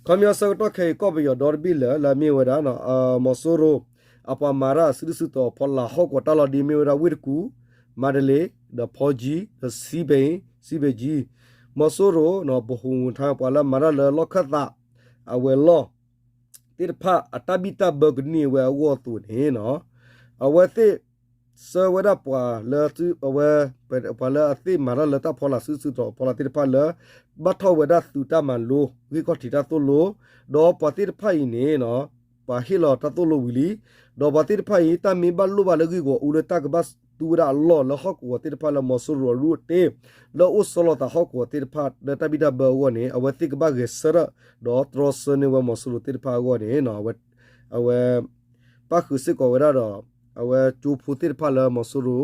ပညီဆၢကတီၢ်ခဲအံၤ ကီၢ်ပယီၤဒီတဘ့ၣ်လၢာ် လၢအမ့ၢ်ဝဲဒၣ် မီၤစိရိၤ အပှၤမၤတၢ်စုဒုၣ်စုတီၤဖီလာ်ဟီၣ်ကဝီၤတၢ်လီၢ်ဒ်မ့ၢ်ဝဲဒၣ် ဝ့ၢ်တကူၣ် မန္တလေး ဒီး ဖော်ကြီး ဒီး ဇီးပင် ဇီးပင်ကြီး မီၤစိရိၤ ဗဟိုဝန်ထမ်း ပှၤလၢမၤတၢ်လၢလီၢ်ခၢၣ်သး အဝဲၤလီၢ် သ့ၣ်တဖၣ် အတၢ်ဘံၣ်တၢ်ဘၢကန့ၢ်ဝဲအဂီၢ်အသိးန့ၣ် အဝဲသ့ၣ် ဆှၢဝဲဒၣ်ပှၤလၢ အဝဲ ပှၤလၢအသ့ၣ်မၤတၢ်လၢတၢ်ဖီလာ်စုဒုၣ်စုတီၤဖီလာ်သ့ၣ်တဖၣ်လၢ ဘၣ်ထီၣ်ဝဲဒၣ်သုးတၢ်မၤလိ ဂ့ၢ်ခီၣ်ထံးတၢ်သိၣ်လိ ဒီးပှၤသ့ၣ်တဖၣ်အံၤန့ၣ် ပှၤဟ့ၣ်လီၤတၢ်သိၣ်လိဝံၤလံ ဒီးပှၤသ့ၣ်တဖၣ်အံၤ တၢ်မ့ၢ်ဘၣ်လိၣ်ဘၣ်လၢဂ့ၢ်ဂီၢ်အူလၢတၢ်ကဘၣ် အဝဲသူဝဲဒၣ်အလီၢ်လၢဟီၣ်ကဝီၤသ့ၣ်တဖၣ်လၢမီၤစိရိၤအရူၣ်အတ့ လၢအိၣ်ဆီလီၤသးဟီၣ်ကဝီၤသ့ၣ်တဖၣ်လၢတၢ်ဘံၣ်တၢ်ဘၢအဂီၢ်န့ၣ် အဝဲသ့ၣ်ကဘၣ်ဂဲၤဆၢထၢၣ် ဒီးတြီဆၢန့ၢ်ဝဲမီၤစိရိၤသ့ၣ်တဖၣ်အဂီၢ်န့ၣ် အဝဲ ပၣ်ဃုာ်စ့ၢ်ကီးဝဲဒၣ်ဒီး အဝဲကၠိဖိသ့ၣ်တဖၣ်လၢမီၤစိရိၤ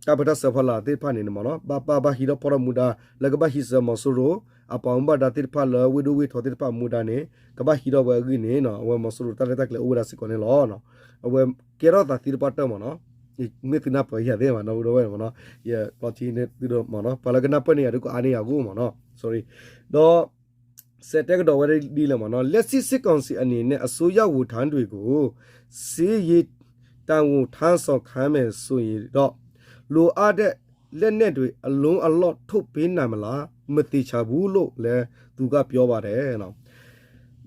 တၢ်ပၢတၢ်ဆှၢဖီလာ်သ့ၣ်တဖၣ်န့ၣ်မ့ၢ်နီၤ ဘၣ်ပၢ်ဘၣ်ဟံးထီၣ်ဖီၣ်ထီၣ်မူဒါ လၢကဘၣ်ဟံးစၢၤမီၤစိရိၤ အပှၤမူဘၣ်ဒါသ့ၣ်တဖၣ်လၢဝ့ၢ်ဒိၣ်ဝ့ၢ်ထီသ့ၣ်တဖၣ်မူဒါန့ၣ် ကဘၣ်ဟံးထီၣ်ဝဲအဂ့ၢ်န့ၣ် အဝဲမီၤစိရိၤတၢ်ရဲၣ်တၢ်ကျဲၤအိၣ်ဝဲဒၣ်စ့ၢ်ကီးန့ၣ်လီၤ. အဝဲကဲထီၣ်သးသ့တပှၢ်တၢၢ်မ့ၢ်နီၤ မ့ၢ်သုနၢ်ပၢၢ်ယၤသ့ၣ်မ့ၢ်နီၤ ဒီးဝဲမ့ၢ်နီၤ ယကျီထံန့ၣ်သုဒီးမ့ၢ်နီၤ ပှၤလၢကနၢ်ပၢၢ်န့ၢ်ယၤဒ်ကအါန့ၢ်ယၤအဂီၢ်မ့ၢ်နီၤ ဒီး စဲးတဲကဒီးဝဲဒ်လဲၣ်မ့ၢ်နီၤ လက်ရှိစစ်ကောင်စီအနေနဲ့ အစိုးရဝန်ထမ်းတွေကို စစ်ရေးတာဝန်ထမ်းဆောင်ခိုင်းမယ်ဆိုရင်တော့ လိုအပ်တဲ့လက်နက်တွေ အလုံအလောက် ထုတ်ပေးနိုင်မလား မသေချာဘူးလို့လည်း သူကပြောပါတယ်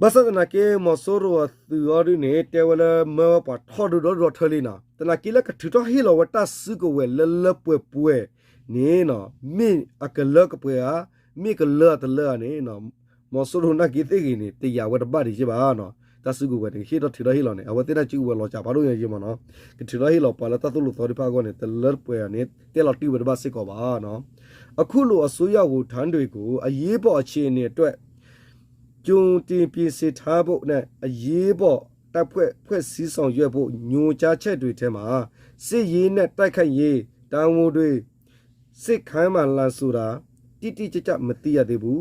ဘၣ်ဆၣ်သနာ်က့ မီၤစိရိၤအသုးအီၤဒုန့ၣ် တဲဝဲလၢမၢဝဲပှၤထီၣ်ဒုဒီဒီထၢလံနီၤ သနာ်က့လၢကထုးထီၣ်ဟ့ၣ်လီၤဝဲတၢ်စုကဝဲၤလၢလၢပှဲၤပှဲၤန့ၣ်နီၤ မ့ၢ်အကလၢကပှဲၤဧါ မ့ၢ်ကလၢအတလၢဧါန့ၣ် မီၤစိရိၤနာ်က့သ့ၣ်ဂ့ၤန့ၣ် တယာ်ဝဲတဘၣ်ဒံးက့ဘၣ်နီၤ တၢ်စုကဝဲၤန့ၣ် ဟ့ၣ်ထီၣ်ထုးထီၣ်ဟ့ၣ်လီၤန့ၣ် အဝဲသ့ၣ်တၢ်စုကဝဲၤလီၤစှၤဖးဒိၣ်ညါယံမ့ၢ်နီၤ ကထုးထီၣ်ဟ့ၣ်လီၤပှၤလၢတၢ်သိၣ်လိသီတဖၣ်အဂီၢ်န့ၣ် တလၢပှဲၤဧါန့ၣ် တဲလီၤတံၢ်ဝဲတဘၣ်စ့ၢ်ကီးဘၣ်နီၤ အခုလိုအစိုးရဝန်ထမ်းတွေကို အရေးပေါ်အခြေအနေအတွက် ကြိုတင်ပြင်ဆင်ထားဖို့နဲ့ အရေးပေါ်တပ်ဖွဲ့ဖွဲ့စည်းဆောင်ရွက်ဖို့ ညွှန်ကြားချက်တွေထဲမှာ စစ်ရေးနဲ့တိုက်ခိုက်ရေးတာဝန်တွေ စစ်ခိုင်းမလားဆိုတာ တိတိကျကျမသိရသေးဘူး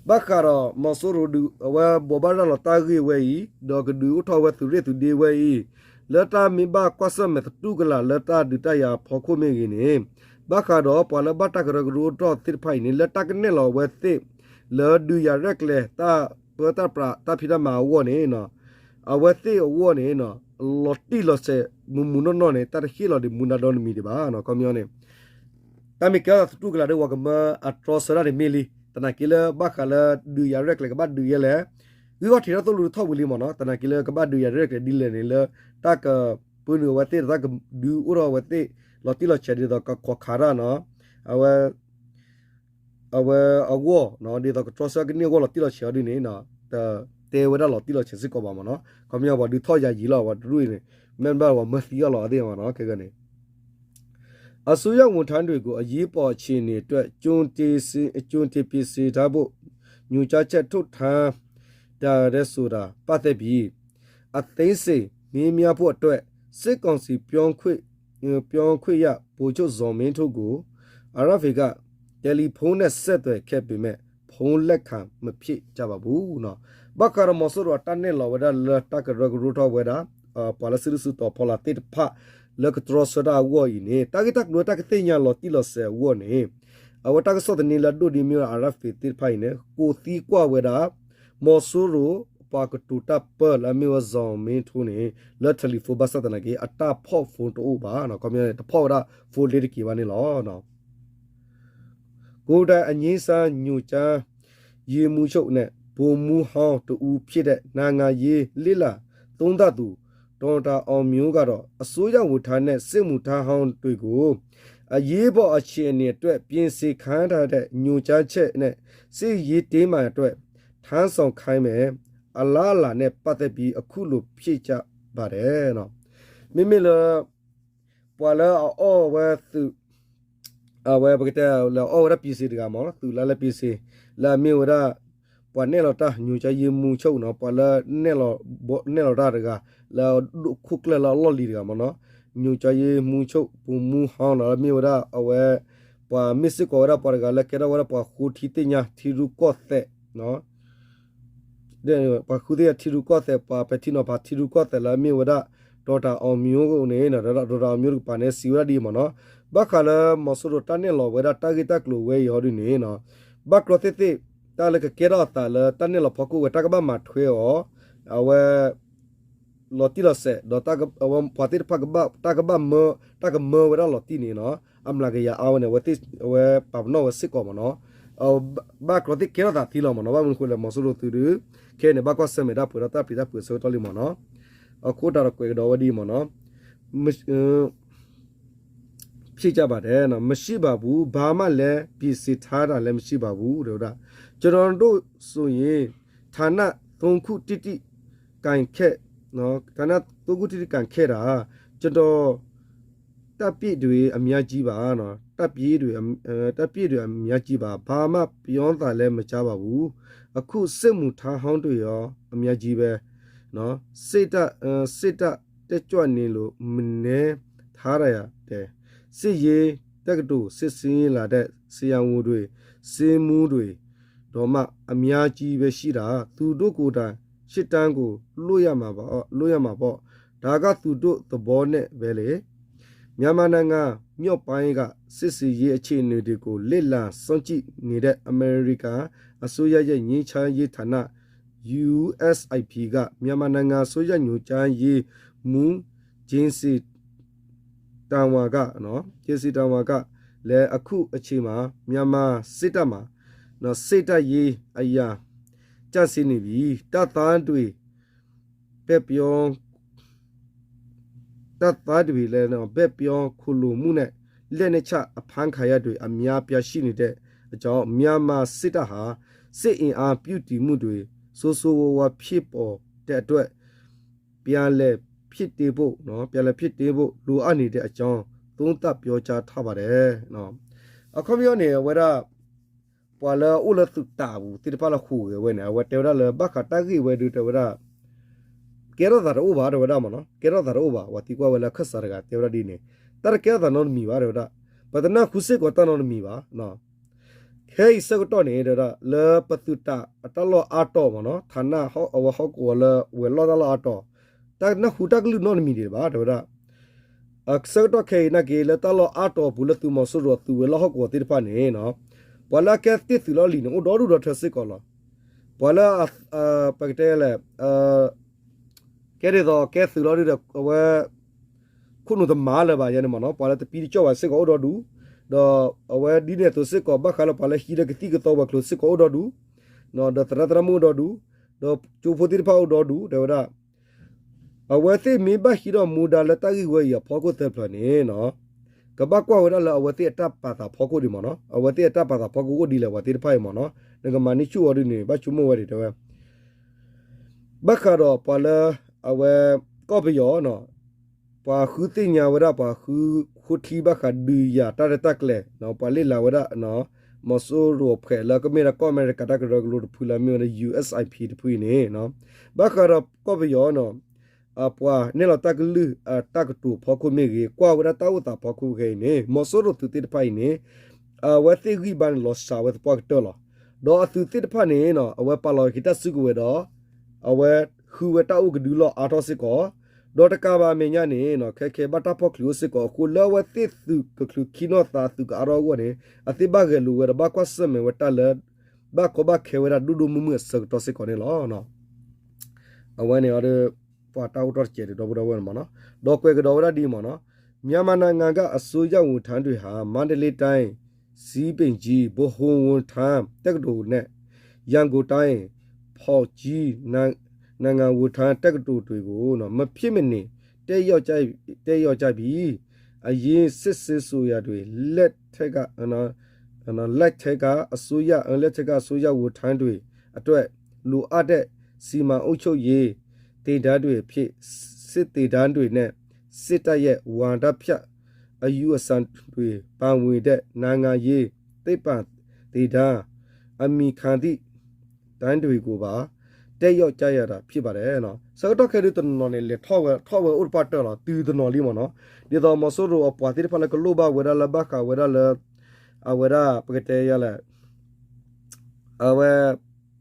ဘၣ်ဃးဒီး မီၤစိရိၤဒုး အဝဲဘိးဘၣ်ရၤလီၤတၢ်ဂ့ၢ်ဝဲအံၤ ဒီးကဒုးအိၣ်ထီၣ်ဝဲသုးရ့ၣ်သုးဒ့ဝဲအံၤ လၢတၢ်မ့ၢ်ဘၣ်ကွၢ်ဆၢၣ်မဲာ်သတူၢ်ကလာ်လၢတၢ်ဒုးတၢ်ယၤအဖီခိၣ်မ့ၢ်ဂ့ၤန့ၣ် ဘၣ်ဃးဒီးပှၤလၢဘၣ်တၢ်ကရၢကရိထီၣ်သ့ၣ်တဖၣ်အံၤန့ၣ် လၢတၢ်ကနဲၣ်လီၤအဝဲသ့ၣ် လၢဒုးယၤရဲၣ်ကျဲၤတၢ်ပၢတၢ်ပြးတၢ်ဖံးတၢ်မၤအဂီၢ်န့ၣ် အဝဲသ့ၣ်အဂီၢ်န့ၣ် လီၤတံၢ်လီၤဆဲးမုၢ်မုၢ်နီၢ်နီၢ်န့ၣ် တၢ်တဟ့ၣ်လီၤဒံးမူဒါဒီနံၤမံၤဒံးဘၣ် ခီပညီန့ၣ် တၢ်မ့ၢ်ကဲထီၣ်သးသတူၢ်ကလာ်ဒီး ပှၤကမၢအတြီဆၢတၢ်န့ၣ်မ့ၢ်လံ သနာ်က့လၢဘၣ်ဃးလၢဒုးယၤရဲၣ်ကျဲၤကဘၣ်ဒုးယဲလဲၣ် ဂံၢ်ခီၣ်ထံးတၢ်သိၣ်လိတထီၣ်ဝံၤလံမ့ၢ်နီၤ သနာ်က့လၢကဘၣ်ဒုးယၤရဲၣ်ကျဲၤဒ်လဲၣ်န့ၣ်လၢ တၢ်ကပၢနုာ်အဝဲသ့ၣ်ဒီးတၢ်ကဒုးအိၣ်ထီၣ်အဝဲသ့ၣ် လီၤတံၢ်လီၤဆဲးဒ်သိးကခိးခးတၢ်နီၤ အဝဲ အဝဲအဂီၢ် ဒ်သိးကတြီဆၢကန့ၢ်အဂီၢ်လီၤတံၢ်လီၤဆဲးအီၤဒ်န့ၣ် တတဲဝဲဒၣ်လီၤတံၢ်လီၤဆဲးစ့ၢ်ကီးဘၣ်မ့ၢ်နီၤ ခီပညီပှၤဒုးထီၣ်ယၤယံာ်လီၤ ပှၤတရူၢ်အံၤန့ၣ် မ့ၢ်ဘၣ်ပှၤမၢသံအီၤလီၤအသ့ၣ်မ့ၢ်နီၤ ခဲကနံၣ် အစိုးရဝန်ထမ်းတွေကို အရေးပေါ်အခြေအနေအတွက် ကြိုတင်ပြင်ဆင်ထားဖို့ ညွှန်ကြားချက်ထုတ်ထားတယ်ဆိုတာ ပတ်သက်ပြီး အသေးစိတ်မေးမြန်းဖို့အတွက် စစ်ကောင်စီပြောခွင့်ရ ဗိုလ်ချုပ်ဇော်မင်းထွန်းကို RFA က တယ်လီဖုန်းနဲ့ ဆက်သွယ်ခဲ့ပေမဲ့ ဖုန်းလက်ခံမဖြစ်ကြပါဘူး ဘၣ်ဃးဒီးမီၤစိရိၤအတၢ်နဲၣ်လီၤဝဲဒၣ်လၢတၢ်ကရၢကရိထီၣ်ဝဲဒၣ် ပှၤလၢစုဒုၣ်စုတီၤဖီလာ်သ့ၣ်တဖၣ် လၢကတြီဆၢတၢ်အဂီၢ်အံၤန့ၣ် တၢ်ဂ့ၢ်တၢ်ကျိၤတၢ်ကသ့ၣ်ညါလီၤတံၢ်လီၤဆဲးအဂီၢ်န့ၣ် အဝဲတၢ်ကစီၣ်သန့လၢအဒိၣ်ဒံးမ့ၢ်ဝဲဒၣ် RFA သ့ၣ်တဖၣ်အံၤန့ၣ် ကိးသံကွၢ်ဝဲဒၣ် မီၤစိရိၤ ပှၤကတိၤတၢ်ပၢလၢအမ့ၢ်ဝဲ ဇော်မင်းထွန်း န့ၣ် လၢ တယ်လီဖုန်း ဘၣ်ဆၣ်သနာ်က့ အတၢ်ဖီၣ် phone တအိၣ်ဘၣ် ခီပညီန့ၣ် တဖီၣ်ဝဲဒၣ် phone လ့တက့ၤဘၣ်န့ၣ်လီၤ ကိုယ်တိုင်အငြိမ်းစားညွှန်ကြားရေးမှူးချုပ် နဲ့ ဗိုလ်မှူးဟောင်းတစ်ဦးဖြစ်တဲ့ နိုင်ငံရေးလေ့လာသုံးသပ်သူ ဒေါက်တာအောင်မျိုးကတော့ အစိုးရဝန်ထမ်းနဲ့ စစ်မှုထမ်းဟောင်းတွေကို အရေးပေါ်အခြေအနေအတွက် ပြင်ဆင်ခိုင်းထားတဲ့ ညွှန်ကြားချက်နဲ့ စစ်ရေးတင်းမာအတွက် ထမ်းဆောင်ခိုင်းမယ် အလားအလာနဲ့ ပတ်သက်ပြီး အခုလိုဖြေကြားပါတယ် မ့မ့ၢ်လၢ ပှၤလၢအအီၣ်ဝဲသုး အဝဲပကတဲလၢအီၣ်ဝဲဒၣ် PC တဂၤမ့ၢ်နီၤ သုးလၢလၢ PC လၢအမ့ၢ်ဝဲဒၣ် ပှၤနဲၣ်လီၤတၢ် ညွှန်ကြားရေးမှူးချုပ် နီၤ ပှၤလၢ နဲၣ်လီၤတၢ်တဂၤ လၢအဒိၣ်ခိၣ်ကျၢၢ်လၢအလီၢ်လံၤတဂၤမ့ၢ်နီၤ ညွှန်ကြားရေးမှူးချုပ် ဗိုလ်မှူးဟောင်း နီၤ လၢမ့ၢ်ဝဲဒၣ်အဝဲ ပှၤမ့ၢ်စ့ၢ်ကီးဝဲဒၣ်ပှၤတဂၤလၢကဲထီၣ်ဝဲဒၣ်ပှၤဃိထံသ့ၣ်ညါထံရူၢ်ကီၢ်သဲး ပှၤဃုသ့ၣ်ညါထံရူၢ်ကီၢ်သဲး ပှၤပဲာ်ထံနီၤဖးထံရူၢ်ကီၢ်သဲးလၢအမ့ၢ်ဝဲဒၣ် ဒေါက်တာအောင်မျိုး န့ၣ် ဒေါက်တာအောင်မျိုး တကပၤန့ၣ် စံးဝဲဒၣ်ဒ်အံၤမ့ၢ်နီၤ ဘၣ်ဃးလၢမီၤစိရိၤတၢ်နဲၣ်လီၤဝဲဒၣ်တၢ်ဂ့ၢ်တၢ်ကျိၤဝဲအံၤဟီဒ်န့ၣ် ဘၣ်ကျီသ့ၣ်သ့ၣ် တၢ်လၢကကဲထီၣ်အသးလၢတၢ်နဲၣ်လီၤဖီခိၣ်ဝဲ တၢ်ကဘၣ်မၤထွဲအီၤ အဝဲ လီၤတံၢ်လီၤဆဲး ဒီးပှၤသ့ၣ်တဖၣ် တၢ်ကဘၣ်မၢ တၢ်ကမၢဝဲဒၣ်လီၤတံၢ်န့ၣ်နီၤ အမျးကယၤအါဝဲန့ၣ် အဝဲပာ်ပနီၣ်ဝဲစ့ၢ်ကီးမ့ၢ်နီၤ ဘၣ်ကျီသ့ၣ်ကဲထီၣ်သးသံလီၤမ့ၢ်နီၤ ဘၣ်မနုၤဃိလဲၣ် မီၤစိရိၤသုးဒုး ခဲအံၤန့ၣ် ဘၣ်ကွၢ်ဆၢၣ်မဲာ်တၢ်ပှဲၤဒီးတၢ်ပျံၤတၢ်ဖုးအဆၢကတီၢ်လံမ့ၢ်နီၤ အဃိတၢ်ဒီးကွဲးကဒီးဝဲဒ်အံၤမ့ၢ်နီၤ ဖြစ်ကြပါတယ် မရှိပါဘူး ဘာမှလည်း ပြင်ဆင်ထားတာလည်း မရှိပါဘူး တဲဝဲဒၣ် ကျွန်တော်တို့ဆိုရင် ဌာနသုံးခုတိတိကိုင်ခဲ့ ဌာနသုံးခုတိတိကိုင်ခဲ့တာ ကျွန်တော် တပ်ရင်းတွေ အများကြီးပါနော်, တပ်ရင်းတွေ အ- တပ်ရင်းတွေ အများကြီးပါ, ဘာမှပြောသံလည်းမကြားပါဘူး, အခုစစ်မှုထမ်းဟောင်းတွေရော အများကြီးပဲနော်, စစ်တပ်- စစ်တပ်တက်ကြွနေလို့ မနေထားရတဲ့ စစ်ရေးတက္ကသိုလ် စစ်ဆင်းလာတဲ့ ဆရာဝန်တွေ စစ်မှုတွေ တော့မှအများကြီးပဲရှိတာ, သူတို့ကိုယ်တိုင် စစ်တမ်းကို လုပ်ရမှာပါ- လုပ်ရမှာပေါ့, ဒါကသူတို့သဘောနဲ့ပဲလေ. မြန်မာနိုင်ငံမြောက်ပိုင်းက စစ်ဆင်ရေးအခြေအနေတွေကို လေ့လာစောင့်ကြည့်နေတဲ့ အမေရိကန်အစိုးရရဲ့ ငြိမ်းချမ်းရေးဌာန ယူအက်စ်အိုင်ပီ က မြန်မာနိုင်ငံအစိုးရညွှန်ကြားရေးမှူး ကင်စီတန်ဝါကနော်, ကင်စီတန်ဝါကလည်း အခုအချိန်မှာ မြန်မာစစ်တပ်မှာနော် စစ်တပ်ရေးအရာကျဆင်းနေပြီ, တပ်သားတွေ ဘက်ပြော- တပ်သားတွေလည်းနော် ဘက်ပြောခိုလှုံမှုနဲ့ လက်နက်ချအဖမ်းခံရတွေ အများအပြားရှိနေတဲ့အကြောင်း, မြန်မာစစ်တပ်ဟာ စစ်အင်အားပြုပြင်မှုတွေ ဆိုးဆိုးဝါးဝါးဖြစ်ပေါ်တဲ့အတွက် ပြန်လည်ဖြည့်တင်းဖို့နော် ပြန်လည်ဖြည့်တင်းဖို့ လိုအပ်နေတဲ့အကြောင်း သုံးသပ်ပြောကြားထားပါတယ်နော်. အခီပညီန့ၣ် အဝဲဒၣ် ပှၤလၢအအိၣ်လၢသုးတၢ်ပူၤသ့ၣ်တဖၣ်လၢဟူးဂဲၤဝဲန့ၣ် အဝဲတဲဝဲဒၣ်လၢ ဘၣ်ဃးတၢ်ဂ့ၢ်ဝဲဒုး တဲဝဲဒၣ် ကဲထီၣ်သးတအိၣ်ဘၣ် တဲဝဲဒၣ်မ့ၢ်နီၤ, ကဲထီၣ်သးတအိၣ်ဘၣ်. ပှၤသံကွၢ်ဝဲလၢအခၢၣ်စးတဂၤတဲဝဲဒၣ်ဒ်န့ၣ်, တၢ်တကဲထီၣ်သးနီတမံၤဘၣ် တဲဝဲဒၣ်, ပတနၢ်ဟူစ့ၢ်ကီးတၢ်နီတမံၤဘၣ်. ခဲအံၤဆၢကတီၢ်န့ၣ် တဲဝဲဒၣ် လၢပသုးတၢ်အတၢ်လီၢ်အါတီၤမ့ၢ်နီၤ, ဌာနဟီၣ်ကဝီၤလၢဝဲၤလီၢ်တၢ်လီၢ်အါတီၤ, တၢ်နၢ်ဟူတၢ်ကလုၢ်နီတမံၤဒံးဘၣ် တဲဝဲဒၣ်. ဆၢကတီၢ်ခဲအံၤနာ်က့ လၢတၢ်လီၢ်အါတီၤအပူၤ လၢသုးမီၤစိရိၤအသုးဝဲၤလီၢ်ဟီၣ်ကဝီၤသ့ၣ်တဖၣ်န့ၣ်, ပှၤလၢအကဲသ့ၣ်သုးလီၢ်လံၤန့ၣ် အိၣ်ဒီဒူၣ်ဒီထၢစ့ၢ်ကီးလီၤ. ပှၤလၢ ပကတဲလဲၣ် ကဲဒ်သိးကဲသုးလီၤဒုဒီး အဝဲ ခိၣ်နူာ်တမၤလၢၤဘၣ်ယဲန့ၣ်မ့ၢ်နီၤ, ပှၤလၢတပံတကၠီၣ်ဘၣ်စ့ၢ်ကီးအိၣ်ဒီဒူၣ်, ဒီးအဝဲဒ်န့ၣ်အသိးစ့ၢ်ကီး ဘၣ်ဃးလၢပှၤလၢဟံးဒီးကသံၣ်ကသီဝဲၤကျိၤစ့ၢ်ကီးအိၣ်ဒီဒူၣ်, ဒီးသရၣ်သရၣ်မုၣ်အိၣ်ဒီဒူၣ်, ဒီးကၠိဖိသ့ၣ်တဖၣ်အိၣ်ဒီဒူၣ် တဲဝဲဒၣ်. အဝဲသ့ၣ်မ့ၢ်ဘၣ်ဟံးထီၣ်မူဒါလၢတၢ်ဂ့ၢ်ဝဲအံၤအဖီခိၣ်သၢဖျၢၣ်န့ၣ် ကဘၣ်ကွၢ်ဝဲဒၣ်လၢအဝဲသ့ၣ်အတၢ်ပာ်သးဖီခိၣ်ဒံးမ့ၢ်နီၤ, အဝဲသ့ၣ်အတၢ်ပာ်သးဖီခိၣ်အိၣ်ဒ်လဲၣ်ပှၤသ့ၣ်တဖၣ်အံၤမ့ၢ်နီၤ, နကမၤန့ၢ်ဆူၣ်အီၤဒ်န့ၣ် ဘၣ်ဆိကမိၣ်ဝဲဒံးတဲဝဲ ဘၣ်ဃးဒီးပှၤလၢ အဝဲ ကီၢ်ပယီၤနီၤ, ပှၤဃုသ့ၣ်ညါဝဲဒၣ် ပှၤဃုဃိထံဘၣ်ဃးဒုးယၤတၢ်ရဲၣ်တၢ်ကျဲၤ, ပှၤလ့ၢ်လၤဝဲဒၣ် မီၤစိရိၤဖှဲးလၢကမ့ၢ်ဒၣ်ကီၢ်အမဲရကၤတၢ်ကရၢကရိတဖုလၢအမ့ၢ်ဝဲဒၣ် ယူအက်စ်အိုင်ပီ တဖုအံၤန့ၣ်, ဘၣ်ဃးဒီးကီၢ်ပယီၤနီၤ အပှၤနဲၣ်လီၤတၢ်ကလုၢ်အတၢ်ကတိၤဖီခိၣ်မ့ၢ်ဂ့ၤ, ကွၢ်ဝဲဒၣ်တၢ်အိၣ်သးဖီခိၣ်ခဲအံၤန့ၣ် မီၤစိရိၤသုးသ့ၣ်တဖၣ်အံၤန့ၣ် အဝဲသ့ၣ်ဂံၢ်ဘါန့ၣ် လီၤစှၤဝဲသပှၢ်ကတၢၢ်လီၤ. ဒီးအသုးသ့ၣ်တဖၣ်န့ၣ် အဝဲပာ်လီၤက့ၤတၢ်စုကဝဲၤဒီး အဝဲဃုဝဲတၢ်အိၣ်ကဒုလီၢ်အါထီၣ်စ့ၢ်ကီး, ဒီးတကးဘၣ်အမဲာ်ညါန့ၣ် ခဲခဲဘၣ်တၢ်ဖီၣ်ချုးအိၣ်စ့ၢ်ကီးအဃိ လၢအဝဲသ့ၣ်သုးကချုးခံနီၢ်သးသုးကအါထီၣ်အဂီၢ်န့ၣ် အသ့ၣ်ဘၣ်ဂဲၤလိာ်ဝဲဒီးဘၣ်ကွၢ်ဆၢၣ်မဲာ်ဝဲတၢ်လၢ ဘၣ်ကီဘၣ်ခဲဝဲဒၣ်ဒိၣ်ဒိၣ်မုၢ်မုၢ်အဆၢကတီၢ်စ့ၢ်ကီးန့ၣ်လီၤ. အဝဲန့ၣ်ဒီး ပှၤတၢ်အိၣ်ထီၣ်တစဲးဒီး ဒီပုၢ်ဒီဝဲၢ်န့ၣ်မ့ၢ်နီၤ, ဒီးကွဲးကဒီးဝဲဒၣ်ဒ်အံၤမ့ၢ်နီၤ, မြန်မာနိုင်ငံက အစိုးရဝန်ထမ်းတွေဟာ မန္တလေးတိုင်း ဆံးပင်ကြီး, ဗဟိုဝန်ထမ်းတက္ကသိုလ်နဲ့ ရန်ကုန်တိုင်း ဖော်ကြီး နိုင်ငံဝန်ထမ်းတက္ကသိုလ်တွေကို မဖြစ်မနေ တက်ရောက်ကြ- တက်ရောက်ကြပြီ. အရင်စစ်စစ်ဆိုရတွေ လက်ထက်က လက်ထက်ကအစိုးရ လက်ထက်ကအစိုးရဝန်ထမ်းတွေအတွက် လိုအပ်တဲ့ စီမံအုပ်ချုပ်ရေးသင်တန်းတွေအဖြစ် စစ်သင်တန်းတွေနဲ့ စစ်တပ်ရဲ့ဝါဒဖြန့်အယူအဆတွေပါဝင်တဲ့ နိုင်ငံရေးသိပ္ပံသင်တန်း အမည်ခံသည့် တန်းတွေကိုပါ တက်ရောက်ကြရတာဖြစ်ပါတယ်. ဆၢကတီၢ်ခဲဒုတနီၤန့ၣ် လဲၤထီၣ်ဝဲ ထီၣ်ဝဲအိၣ်တပှၢ်တၢၢ်လီၤ တုၤတနီၤလံမ့ၢ်နီၤ, ဒ်သိးမီၤစိရိၤအပှၤသ့ၣ်တဖၣ်လၢကလိၣ်ဘၣ်ဝဲဒၣ်လၢဘၣ်ဃးဝဲဒၣ်လၢ အဝဲဒၣ် ပကတဲယၤလဲၣ် အဝဲ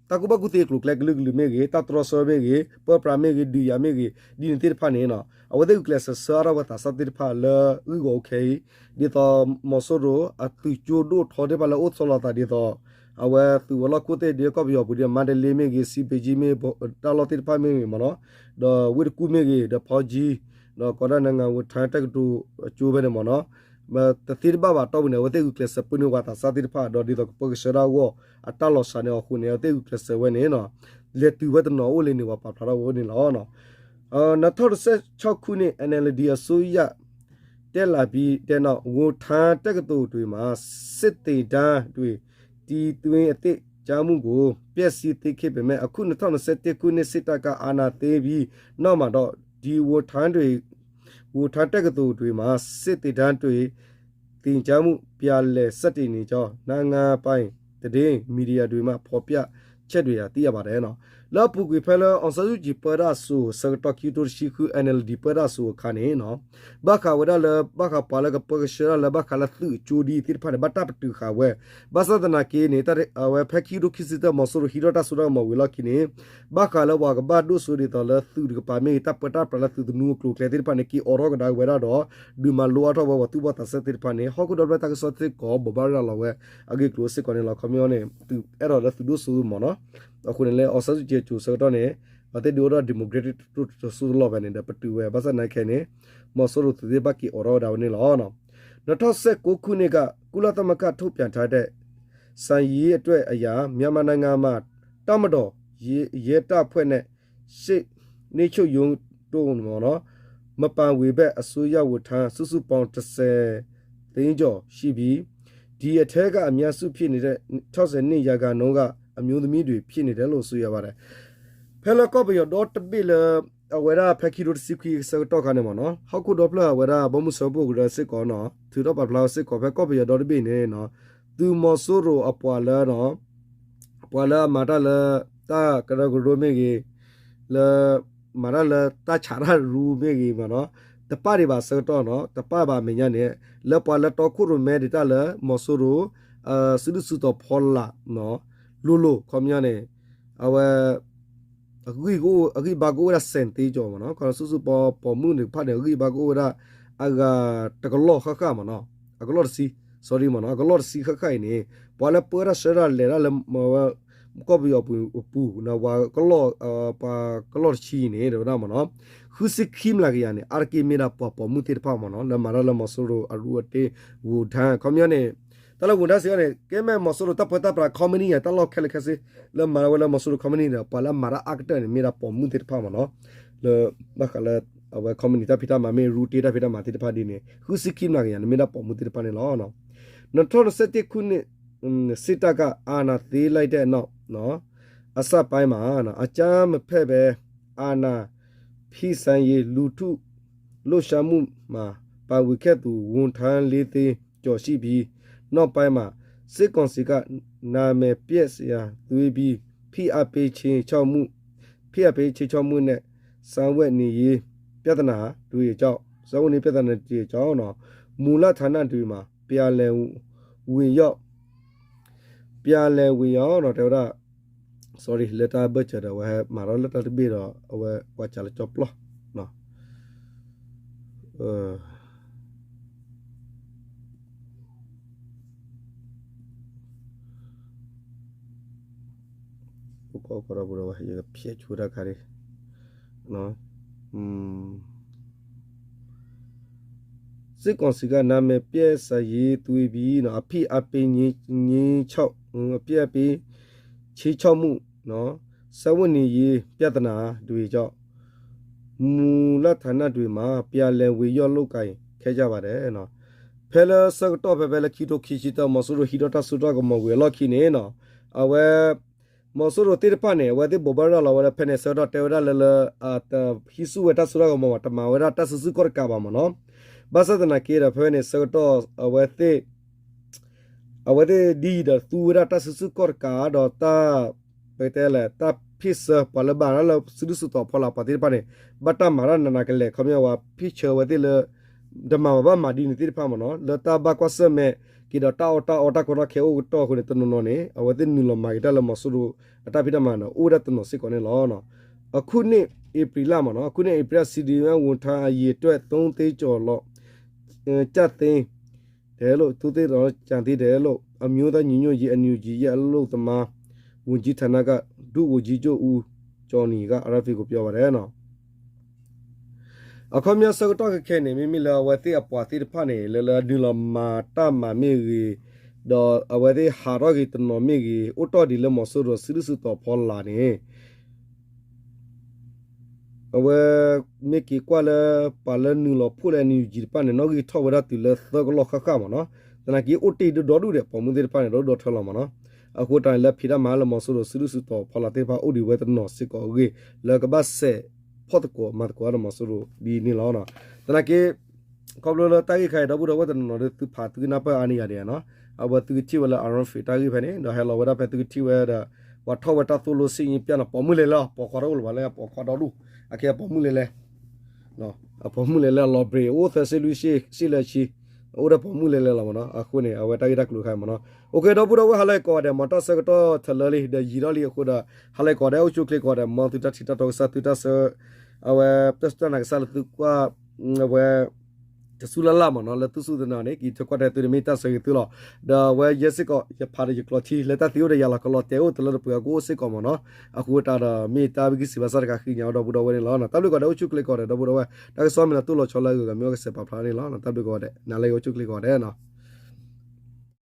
တၢ်ကူၣ်ဘၣ်ကူၣ်သ့အကျိၤအကျဲကလုာ်ကလုာ်မ့ၢ်ဂ့ၤ, တၢ်တြီဆၢမ့ၢ်ဂ့ၤ, ပၢပြးမ့ၢ်ဂ့ၤ, ဒုးယၤမ့ၢ်ဂ့ၤ, ဒ်န့ၣ်သ့ၣ်တဖၣ်န့ၣ် အဝဲသ့ၣ်ဂုာ်ကျဲးစၢးဆှၢအါထီၣ်ဝဲသးစၢ်သ့ၣ်တဖၣ်လၢဂုၢ်ဂီၤအိၣ်ခဲအံၤ, ဒ်သိးမီၤစိရိၤအသုးကၠိဒိၣ်ထီသ့ၣ်တဖၣ်လၢအိၣ်ဆီလီၤသးဒ်သိး အဝဲသုးဝဲၤလီၢ်ခိၣ်သ့ၣ်ဒ်ကီၢ်ပယီၤပူၤဒ် မန္တလေးမ့ၢ်ဂ့ၤ, ဆံးပင်ကြီးမ့ၢ်ဂ့ၤ, တၢ်လီၢ်သ့ၣ်တဖၣ်မ့ၢ်ဂ့ၤမ့ၢ်နီၤ, ဒီးဝ့ၢ်တကူၣ်မ့ၢ်ဂ့ၤ, ဒီးဖော်ကြီး, ဒီးကီးဒၣ် နိုင်ငံဝန်ထမ်းတက္ကသိုလ် အကၠိဖဲန့ၣ်မ့ၢ်နီၤ, တသ့တဘၣ်ဘၣ်တီၢ်ပူၤန့ၣ် အဝဲသ့ၣ်ဂုာ်ကျဲးစၢးပုၢ်န့ၢ်ဝဲသးစၢ်သ့ၣ်တဖၣ် ဒီးဒ်သိးကပၢကဆှၢဒၣ်အဂီၢ် အတၢ်လီၤစှၤန့ၣ်အဃိန့ၣ် အဝဲသ့ၣ်ဂုာ်ကျဲးစၢးဝဲန့ၣ် လဲၤတုၤဝဲတနီၤအိၣ်လံန့ၣ် ပာ်ဖျါထီၣ်ဝဲန့ၣ်လီၤ. နှစ်ထောင့်တစ်ဆယ့်ခြောက်ခုနှစ် NLD အစိုးရ တက်လာပြီးတဲ့နောက် ဝန်ထမ်းတက္ကသိုလ်တွေမှာ စစ်သင်တန်းတွေ တည်သွင်းအသစ်ကြားမှုကို ဖျက်ဆီးသင့်ခဲ့ပေမဲ့ အခု နှစ်ထောင့်နှစ်ဆယ့်တစ်ခုနှစ် စစ်တပ်က အာဏာသိမ်းပြီးနောက်မှာတော့ ဒီဝန်ထမ်းတွေ ဝူထၢတက္ကသိုလ်တွေမှာ စစ်သင်တန်းတွေ သင်ကြားမှု ပြန်လည်စတင်နေကြောင်း နိုင်ငံပိုင်သတင်းမီဒီယာတွေမှ ဖော်ပြချက်တွေ သိရပါတယ် လၢအပူၤကွံာ်ဖဲလၢ အောင်ဆန်းစုကြည် ပၢတၢ်စိၤ ဆၢကတီၢ်ခံကထိတဆံဃု အန်အယ်လ်ဒီ ပၢတၢ်စိၤအခါန့ၣ် ဘၣ်ဃးဝဲဒၣ်လၢ ဘၣ်ဃးပှၤလၢကပၢကဆှၢတၢ်လၢဘၣ်ဃးလၢသုးကၠိဒ်သ့ၣ်တဖၣ်န့ၣ် ဘၣ်တၢ်ပတုာ်ဃာ်ဝဲ ဘၣ်ဆၣ်သနာ်က့န့ၣ် အဝဲဖဲခံကထိခံဆံတၢ မီၤစိရိၤဟံးထီၣ်တၢ်စိတၢ်ကမီၤဝံၤအလီၢ်ခံန့ၣ် ဘၣ်ဃးလၢပှၤကဘၣ်ဒိၣ်စိဒ်သိးလၢသုးတကပၤမ့ၢ်ဂ့ၤ တၢ်ပၢတၢ်ပြးလၢသုးသနူအကျိၤအကျဲသ့ၣ်တဖၣ်န့ၣ် က့ၤအိးထီၣ်ကဒါဝဲဒၣ်ဒီး ဒုးမၤလိအါထီၣ်ဝဲပှၤသူၣ်ဘီၣ်သးစၢ်သ့ၣ်တဖၣ်န့ၣ် ဟီၣ်ခိၣ်ဒီဖျၢၣ်တၢ်ကစီၣ်စ့ၢ်ကီး ဘိးဘၣ်ရၤလီၤဝဲအဂ့ၢ်အကျိၤစ့ၢ်ကီးန့ၣ်လီၤ. ခီပညီန့ၣ် သုးအဲၣ်ဒိးလၢသုးဒိၣ်စိမ့ၢ်နီၤ အဃိန့ၣ်လၢ အောင်ဆန်းစုကြည် အစိၤဆၢကတီၢ်န့ၣ် အဝဲသ့ၣ်ဒုးအိၣ်ထီၣ် democratic တစိၢ်တလီၢ်ဖဲန့ၣ်ဒီး ပတုာ်ဝဲ ဘၣ်ဆၣ်သနာ်က့န့ၣ် မီၤစိရိၤသုးသ့ၣ်တဖၣ်က့ၤအိးထီၣ်ဝဲဒၣ်ဝဲန့ၣ်လီၤ. နှစ်ထောင့်ဆယ့်ကိုးခုနှစ်က ကုလသမဂ္ဂထုတ်ပြန်ထားတဲ့ စာရင်းအတွက်အရ မြန်မာနိုင်ငံမှာ တပ်မတော်၊ ရဲ၊ ရဲတပ်ဖွဲ့နဲ့ စစ်၊ စစ်ချုပ်ရုံးတို့မှာ မပါဝင်ဘဲ အစိုးရဝန်ထမ်း စုစုပေါင်း တစ်ဆယ်သိန်းကျော်ရှိပြီး ဒီအထဲက အများစုဖြစ်တဲ့ ခြောက်ဆယ့်နှစ်ရာခိုင်နှုန်းက အမျိုးသမီးတွေ ဖြစ်နေတယ်လို့ ဆိုပါတယ်. ဖဲလၢကီၢ်ပယီၤဒီတဘ့ၣ်လၢ အဝဲဒၣ်ဖဲခံကထိတဆံခွံအဆၢကတီၢ်ခါန့ၣ်မ့ၢ်နီၤ ဟီၣ်ခိၣ်ဒီဖျၢၣ်အဝဲဒၣ် ဘီမုၢ်စၢဖှိၣ်ကရၢစ့ၢ်ကီးနီၤ ထုးထီၣ်ပာ်ဖျါဝဲစ့ၢ်ကီး ဖဲကီၢ်ပယီၤဒီတဘ့ၣ်န့ၣ် သုးမီၤစိရိၤအပှၤလၢ ပှၤလၢအမၤတၢ်လၢ တၢ်ကရၢကရိမ့ၢ်ဂ့ၤ, လၢ မၤတၢ်လၢတၢ်ဆးတၢ်ရူမ့ၢ်ဂ့ၤမ့ၢ်နီၤ, တပၣ်ဒံးဘၣ်အဆၢကတီၢ်နီၤ, တပၣ်ဘၣ်အမဲာ်ညါန့ၣ် လၢပှၤလၢတီခိၣ်ရိၣ်မဲဒံးတၢ်လၢ မီၤစိရိၤ စုဒုၣ်စုတီၤဖီလာ် လိၤလိၤ ခီပညီန့ၣ် အဝဲ အဂံၢ်ဘါကအိၣ်ဝဲဒၣ် စဲးသ့ကၠီၤမ့ၢ်နီၤ, ခီစုစုပီပိာ်မုၣ်န့ၣ်တဖၣ်န့ၣ် အဂံၢ်ဘါကအိၣ်ဝဲဒၣ် အဂၤတကလီၢ်ဃၣ်ဃၣ်မ့ၢ်နီၤ, အကလီၢ်တဆံ, sorry မ့ၢ်နီၤ, အကလီၢ်တဆံဃၣ်ဃၣ်အံၤန့ၣ် ပှၤလၢပၢတၢ်ဆှၢတၢ်လဲၤတၢ်လၢ ကီၢ်ပယီၤပူၤ ပှၤကလီၢ်တဆံအံၤန့ၣ် တဲဝဲဒၣ်မ့ၢ်နီၤ, ဃုဆံခံမျးကယၤန့ၣ် အါတက့ၢ်မ့ၢ်ဒၣ်ပှၤပိာ်မုၣ်သ့ၣ်တဖၣ်မ့ၢ်နီၤ, လၢမၤတၢ်လၢမီၤစိရိၤအရူအတ့ ဝူထၢ ခီပညီန့ၣ်, တၢ်လၢဝူထၢစ့ၢ်ကီးန့ၣ် ကဲမ့ၢ်မီၤစိရိၤတၢ်ပၢတၢ်ပြး company ယၤ တၢ်လီၢ်ခဲလၢာ်ခဲဆ့ လၢမၤဝဲလၢမီၤစိရိၤ company ဒီး ပှၤလၢအမၤတၢ်အါကတၢၢ်န့ၣ် မ့ၢ်ဒၣ်ပိာ်မုၣ်သ့ၣ်တဖၣ်မ့ၢ်နီၤ, လၢ ဘၣ်ဃးလၢ အဝဲ company တၢ်ဖံးတၢ်မၤမ့ၢ် ရူတ့တၢ်ဖံးတၢ်မၤသ့ၣ်တဖၣ်ဒ်န့ၣ် ဃုဆံခံမျးကယၤန့ၣ် မ့ၢ်ဒၣ်ပိာ်မုၣ်သ့ၣ်တဖၣ်န့ၣ်လီၤ. နှစ်ထောင့်နှစ်ဆယ့်တစ်ခုနှစ် စစ်တပ်က အာဏာသိမ်းလိုက်တဲ့နောက် အစပိုင်းမှာ အကြမ်းမဖက်ပဲ အာဏာဖီဆန်ရေး လူထု လှုပ်ရှားမှုမှာ ပါဝင်ခဲ့သူ ဝန်ထမ်း လေးသိန်းကျော်ရှိပြီး နောက်ပိုင်းမှာ စစ်ကောင်စီက နာမည်ပျက်စာရင်းသွင်းပြီး ဖိအားပေးခြိမ်းခြောက်မှု ဖိအားပေးခြိမ်းခြောက်မှုနဲ့ စားဝတ်နေရေးပြဿနာတွေကြောင့် စားဝတ်နေရေးပြဿနာတွေကြောင့် မူလဌာနတွေမှာ ပြန်လည်ဝင်ရောက် ပြန်လည်ဝင်ရောက် တဲဝဲဒၣ် sorry လၢတၢ်ဘၢၣ်စၢၤဒီး အဝဲမၤထီၣ်လၢတၢ်တဘ့ၣ်ဒီး အဝဲကွၢ်စးလၢကၠီပျီ စစ်ကောင်စီက နာမည်ပျက်စာရင်းသွင်းပြီး အဖိအားပေးခြိမ်းခြောက် အဖိအားပေးခြိမ်းခြောက်မှု စားဝတ်နေရေးပြဿနာတွေကြောင့် မူလဌာနတွေမှာ ပြန်လည်ဝင်ရောက်လုပ်ကိုင်ခဲ့ကြပါတယ် ဖဲလၢဆၢကတီၢ်ဖဲဖဲလၢခံကထိခံဆံတၢ မီၤစိရိၤဟံးထီၣ်တၢ်စိတၢ်ကမီၤဝံၤအလီၢ်ခံန့ၣ် အဝဲ မီၤစိရိၤသ့ၣ်တဖၣ်န့ၣ် အဝဲသ့ၣ်ဘိးဘၣ်ရၤလီၤဝဲလၢဖဲန့ၣ်ဆၢကတီၢ်တဲဝဲဒၣ်လၢလၢ တဟံးဆူၣ်ဝဲတၢ်စိတၢ်ကမီၤဘၣ် တမၤဝဲဒၣ်တၢ်စုဆူၣ်ခီၣ်တကးဘၣ်မ့ၢ်နီၤ, ဘၣ်ဆၣ်သနာ်က့ဒီးဖဲန့ၣ်ဆၢကတီၢ် အဝဲသ့ၣ် အဝဲသ့ၣ်ဒ်အံၤဒီးသူဝဲဒၣ်တၢ်စုဆူၣ်ခီၣ်တကးဒီးတၢ် ပတဲလဲၣ် တၢ်ဖ့ၣ်ဆၢပှၤလၢဘၣ်ရၤလၢစုဒုၣ်စုတီၤဖီလာ်ပှၤသ့ၣ်တဖၣ်န့ၣ် ဘၣ်တၢ်မၤတၢ်နးနးကလဲာ် ခီပညီဝဲဖ့ၣ်ဆၢဝဲသ့ၣ်လၢ တမၤဘၣ်ဘၣ်မၤဒ်န့ၣ်သ့ၣ်တဖၣ်မ့ၢ်နီၤ လၢတၢ်ဘၣ်ကွၢ်ဆၢၣ်မဲာ်က့ၤဒီးတၢ်အီၣ်တၢ်အီတၢ်ကီတၢ်ခဲအိၣ်ကတီၢ်အဃိန့ၣ် တနီၤနီၤန့ၣ် အဝဲသ့ၣ်နုာ်လီၤမၤက့ၤတၢ်လၢမီၤစိရိၤအတၢ်ဖံးတၢ်မၤန့ၣ် အိၣ်ဝဲဒၣ်တနီၤစ့ၢ်ကီးန့ၣ်လီၤ. အခုနှစ်ဧပြီလမ့ၢ်နီၤ အခုနှစ်ဧပြီလ စီဒီအမ် ဝန်ထမ်းအရေအတွက် သုံးသိန်းကျော်လောက် ကျသင်းတယ်လို့ သုံးသိန်းကျော်ကျသင်းတယ်လို့ အမျိုးသားညီညွတ်ရေး အန်ယူအ့ဂျီ ရဲ့ အလုပ်သမားဝန်ကြီးဌာနက ဒုဝန်ကြီးချုပ် ဦးကျော်နီက RFA ကို ပြောပါတယ် အခီပညီဆၢကတီၢ်ခဲခဲန့ၣ် မ့မ့ၢ်လၢအဝဲသ့ၣ်အပှၤသ့ၣ်တဖၣ်န့ၣ် လၢလၢနုာ်လီၤမၤတၢ်မၤမ့ၢ်ဂ့ၤ, ဒီးအဝဲသ့ၣ်ဟးထီၣ်က့ၤတနီၤမ့ၢ်ဂ့ၤ, အိၣ်တီၢ်ဒံးလၢမီၤစိရိၤစုဒုၣ်စုတီၤဖီလာ်န့ၣ် အဝဲ မ့ၢ်က့ၤကွၢ်လၢ ပှၤလၢနုာ်လီၤဖှိၣ်လၢ NUG တဖၣ်န့ၣ် နီၣ်ဂံၢ်ထီၣ်ဝဲဒၣ်တုၤလၢသၢကလီၢ်ဃၣ်ဃၣ်မ့ၢ်နီၤ, သနာ်က့အိၣ်တ့ၢ်ဒိၣ်ဒိၣ်ဒူၣ်ဒီး ပိာ်မုၣ်သ့ၣ်တဖၣ်န့ၣ် ဒီဒိၣ်ဒီထၢလီၤမ့ၢ်နီၤ, အဃိတၢ်န့ၣ်လၢဖံးတၢ်မၤလၢမီၤစိရိၤစုဒုၣ်စုတီၤဖီလာ်သ့ၣ်တဖၣ်အိၣ်ဒံးဝဲတနီၤစ့ၢ်ကီးအဂ့ၢ် လၢကဘၣ်စဲးဖ ဖီၣ်သကိးမၤသကိးဒီးမီၤစိရိၤဒ်န့ၣ်လီၤ. သနာ်က့ ခီဖျိလၢတၢ်ဂ့ၢ်ခါအံၤ ဒီပုၢ်ဒီဝဲၢ်တနီၤနီၤဒီး သုဖးသုကနၢ်ပၢၢ်အါန့ၢ်ယၤဒံးနီၤ. အဝဲသုကထံၣ်ဝဲလၢ Iron Fist တၢ်ဂ့ၢ်ဖဲန့ၣ် ဒီးဟဲလီၤဝဲဒၣ်ဖဲသုကထံၣ်ဝဲဒီး ပှၤထီၣ်ဝဲတၢ်သိၣ်လိစ့ၣ်ညံပျၢ်နီၤ ပိာ်မုၣ်လဲၤလၢ ပိာ်ခွါတအိၣ်လၢၤဘၣ်လၢပိာ်ခွါဒီဒူၣ် အခဲအံၤပိာ်မုၣ်လဲၤလဲၤ အပိာ်မုၣ်လဲၤလဲၤအလီၤဘြ့း အိၣ်သၢဆံလွံၢ်ဆံလၢဆံ အိၣ်ဒီးပိာ်မုၣ်လဲၤလဲၤလီၤမ့ၢ်နီၤ. အဃိန့ၣ် အဝဲတၢ်ဂ့ၢ်တၢ်ကျိၤတခါမ့ၢ်နီၤ. အိၣ်ကဲ ဒီပုၢ်ဒီဝဲၢ် ဟါလၢအကိးဂၤဒဲး မ့ၢ်တၢ်ဆၢကတီၢ်ထီၣ်လၢာ်လံ ဒီးယံာ်ထီၣ်လံအဃိဒီး ဟါလၢအကိးဂၤဒဲး အိၣ်ဆူၣ်အိၣ်ချ့ကိးဂၤဒဲး မ်သုတၢ်ထံၣ်တၢ်တီကစၢ် သုတၢ်ဆၢ အဝဲတၢ်စူၢ်တၢ်နာ်ကစၢ်လၢသုကွၢ် အဝဲ တစူၢ်လၢ်လၢ်မ့ၢ်နီၤ လၢသုစူၢ်သုနာ်န့ၣ် က့ၤထၢကွၢ်ထွဲသုန့ၣ်မ့ၢ်တၢ်ဆၢဂ့ၤသုလီၤ. ဒီးအဝဲယဲစ့ၢ်ကီး ယဖးဒီးယကျိးထံ လၢတၢ်သံအိၣ်ဒီးယၤလီၤ ကလီၤတဲာ်အိၣ်တလၢတပှဲၤအကအိၣ်စ့ၢ်ကီးမ့ၢ်နီၤ. အဃိတၢ်ဒီး မ့ၢ်တၢ်ဘံၣ်ကစံးဘၣ်ဆၣ်တခါဃ့ကညးအီၤ ဒီပုၢ်ဒီဝဲၢ်န့ၣ်လီၤ. တၢ်ဘျုးကိးဂၤဒဲး အိၣ်ဆူၣ်အိၣ်ချ့ကိးဂၤဒဲး ဒီပုၢ်ဒီဝဲၢ် တၢ်ကစီၣ်မ့ၢ်လၢတူၢ်လိာ်ဆီလၢအဂုၤအဂၤ မ့ၢ်အိၣ်ကစဲးပာ်ဖျါန့ၣ်လီၤ. တၢ်ဘျုးကိးဂၤဒဲး နၤလၢအံၤ အိၣ်ဆူၣ်အိၣ်ချ့ကိးဂၤဒဲး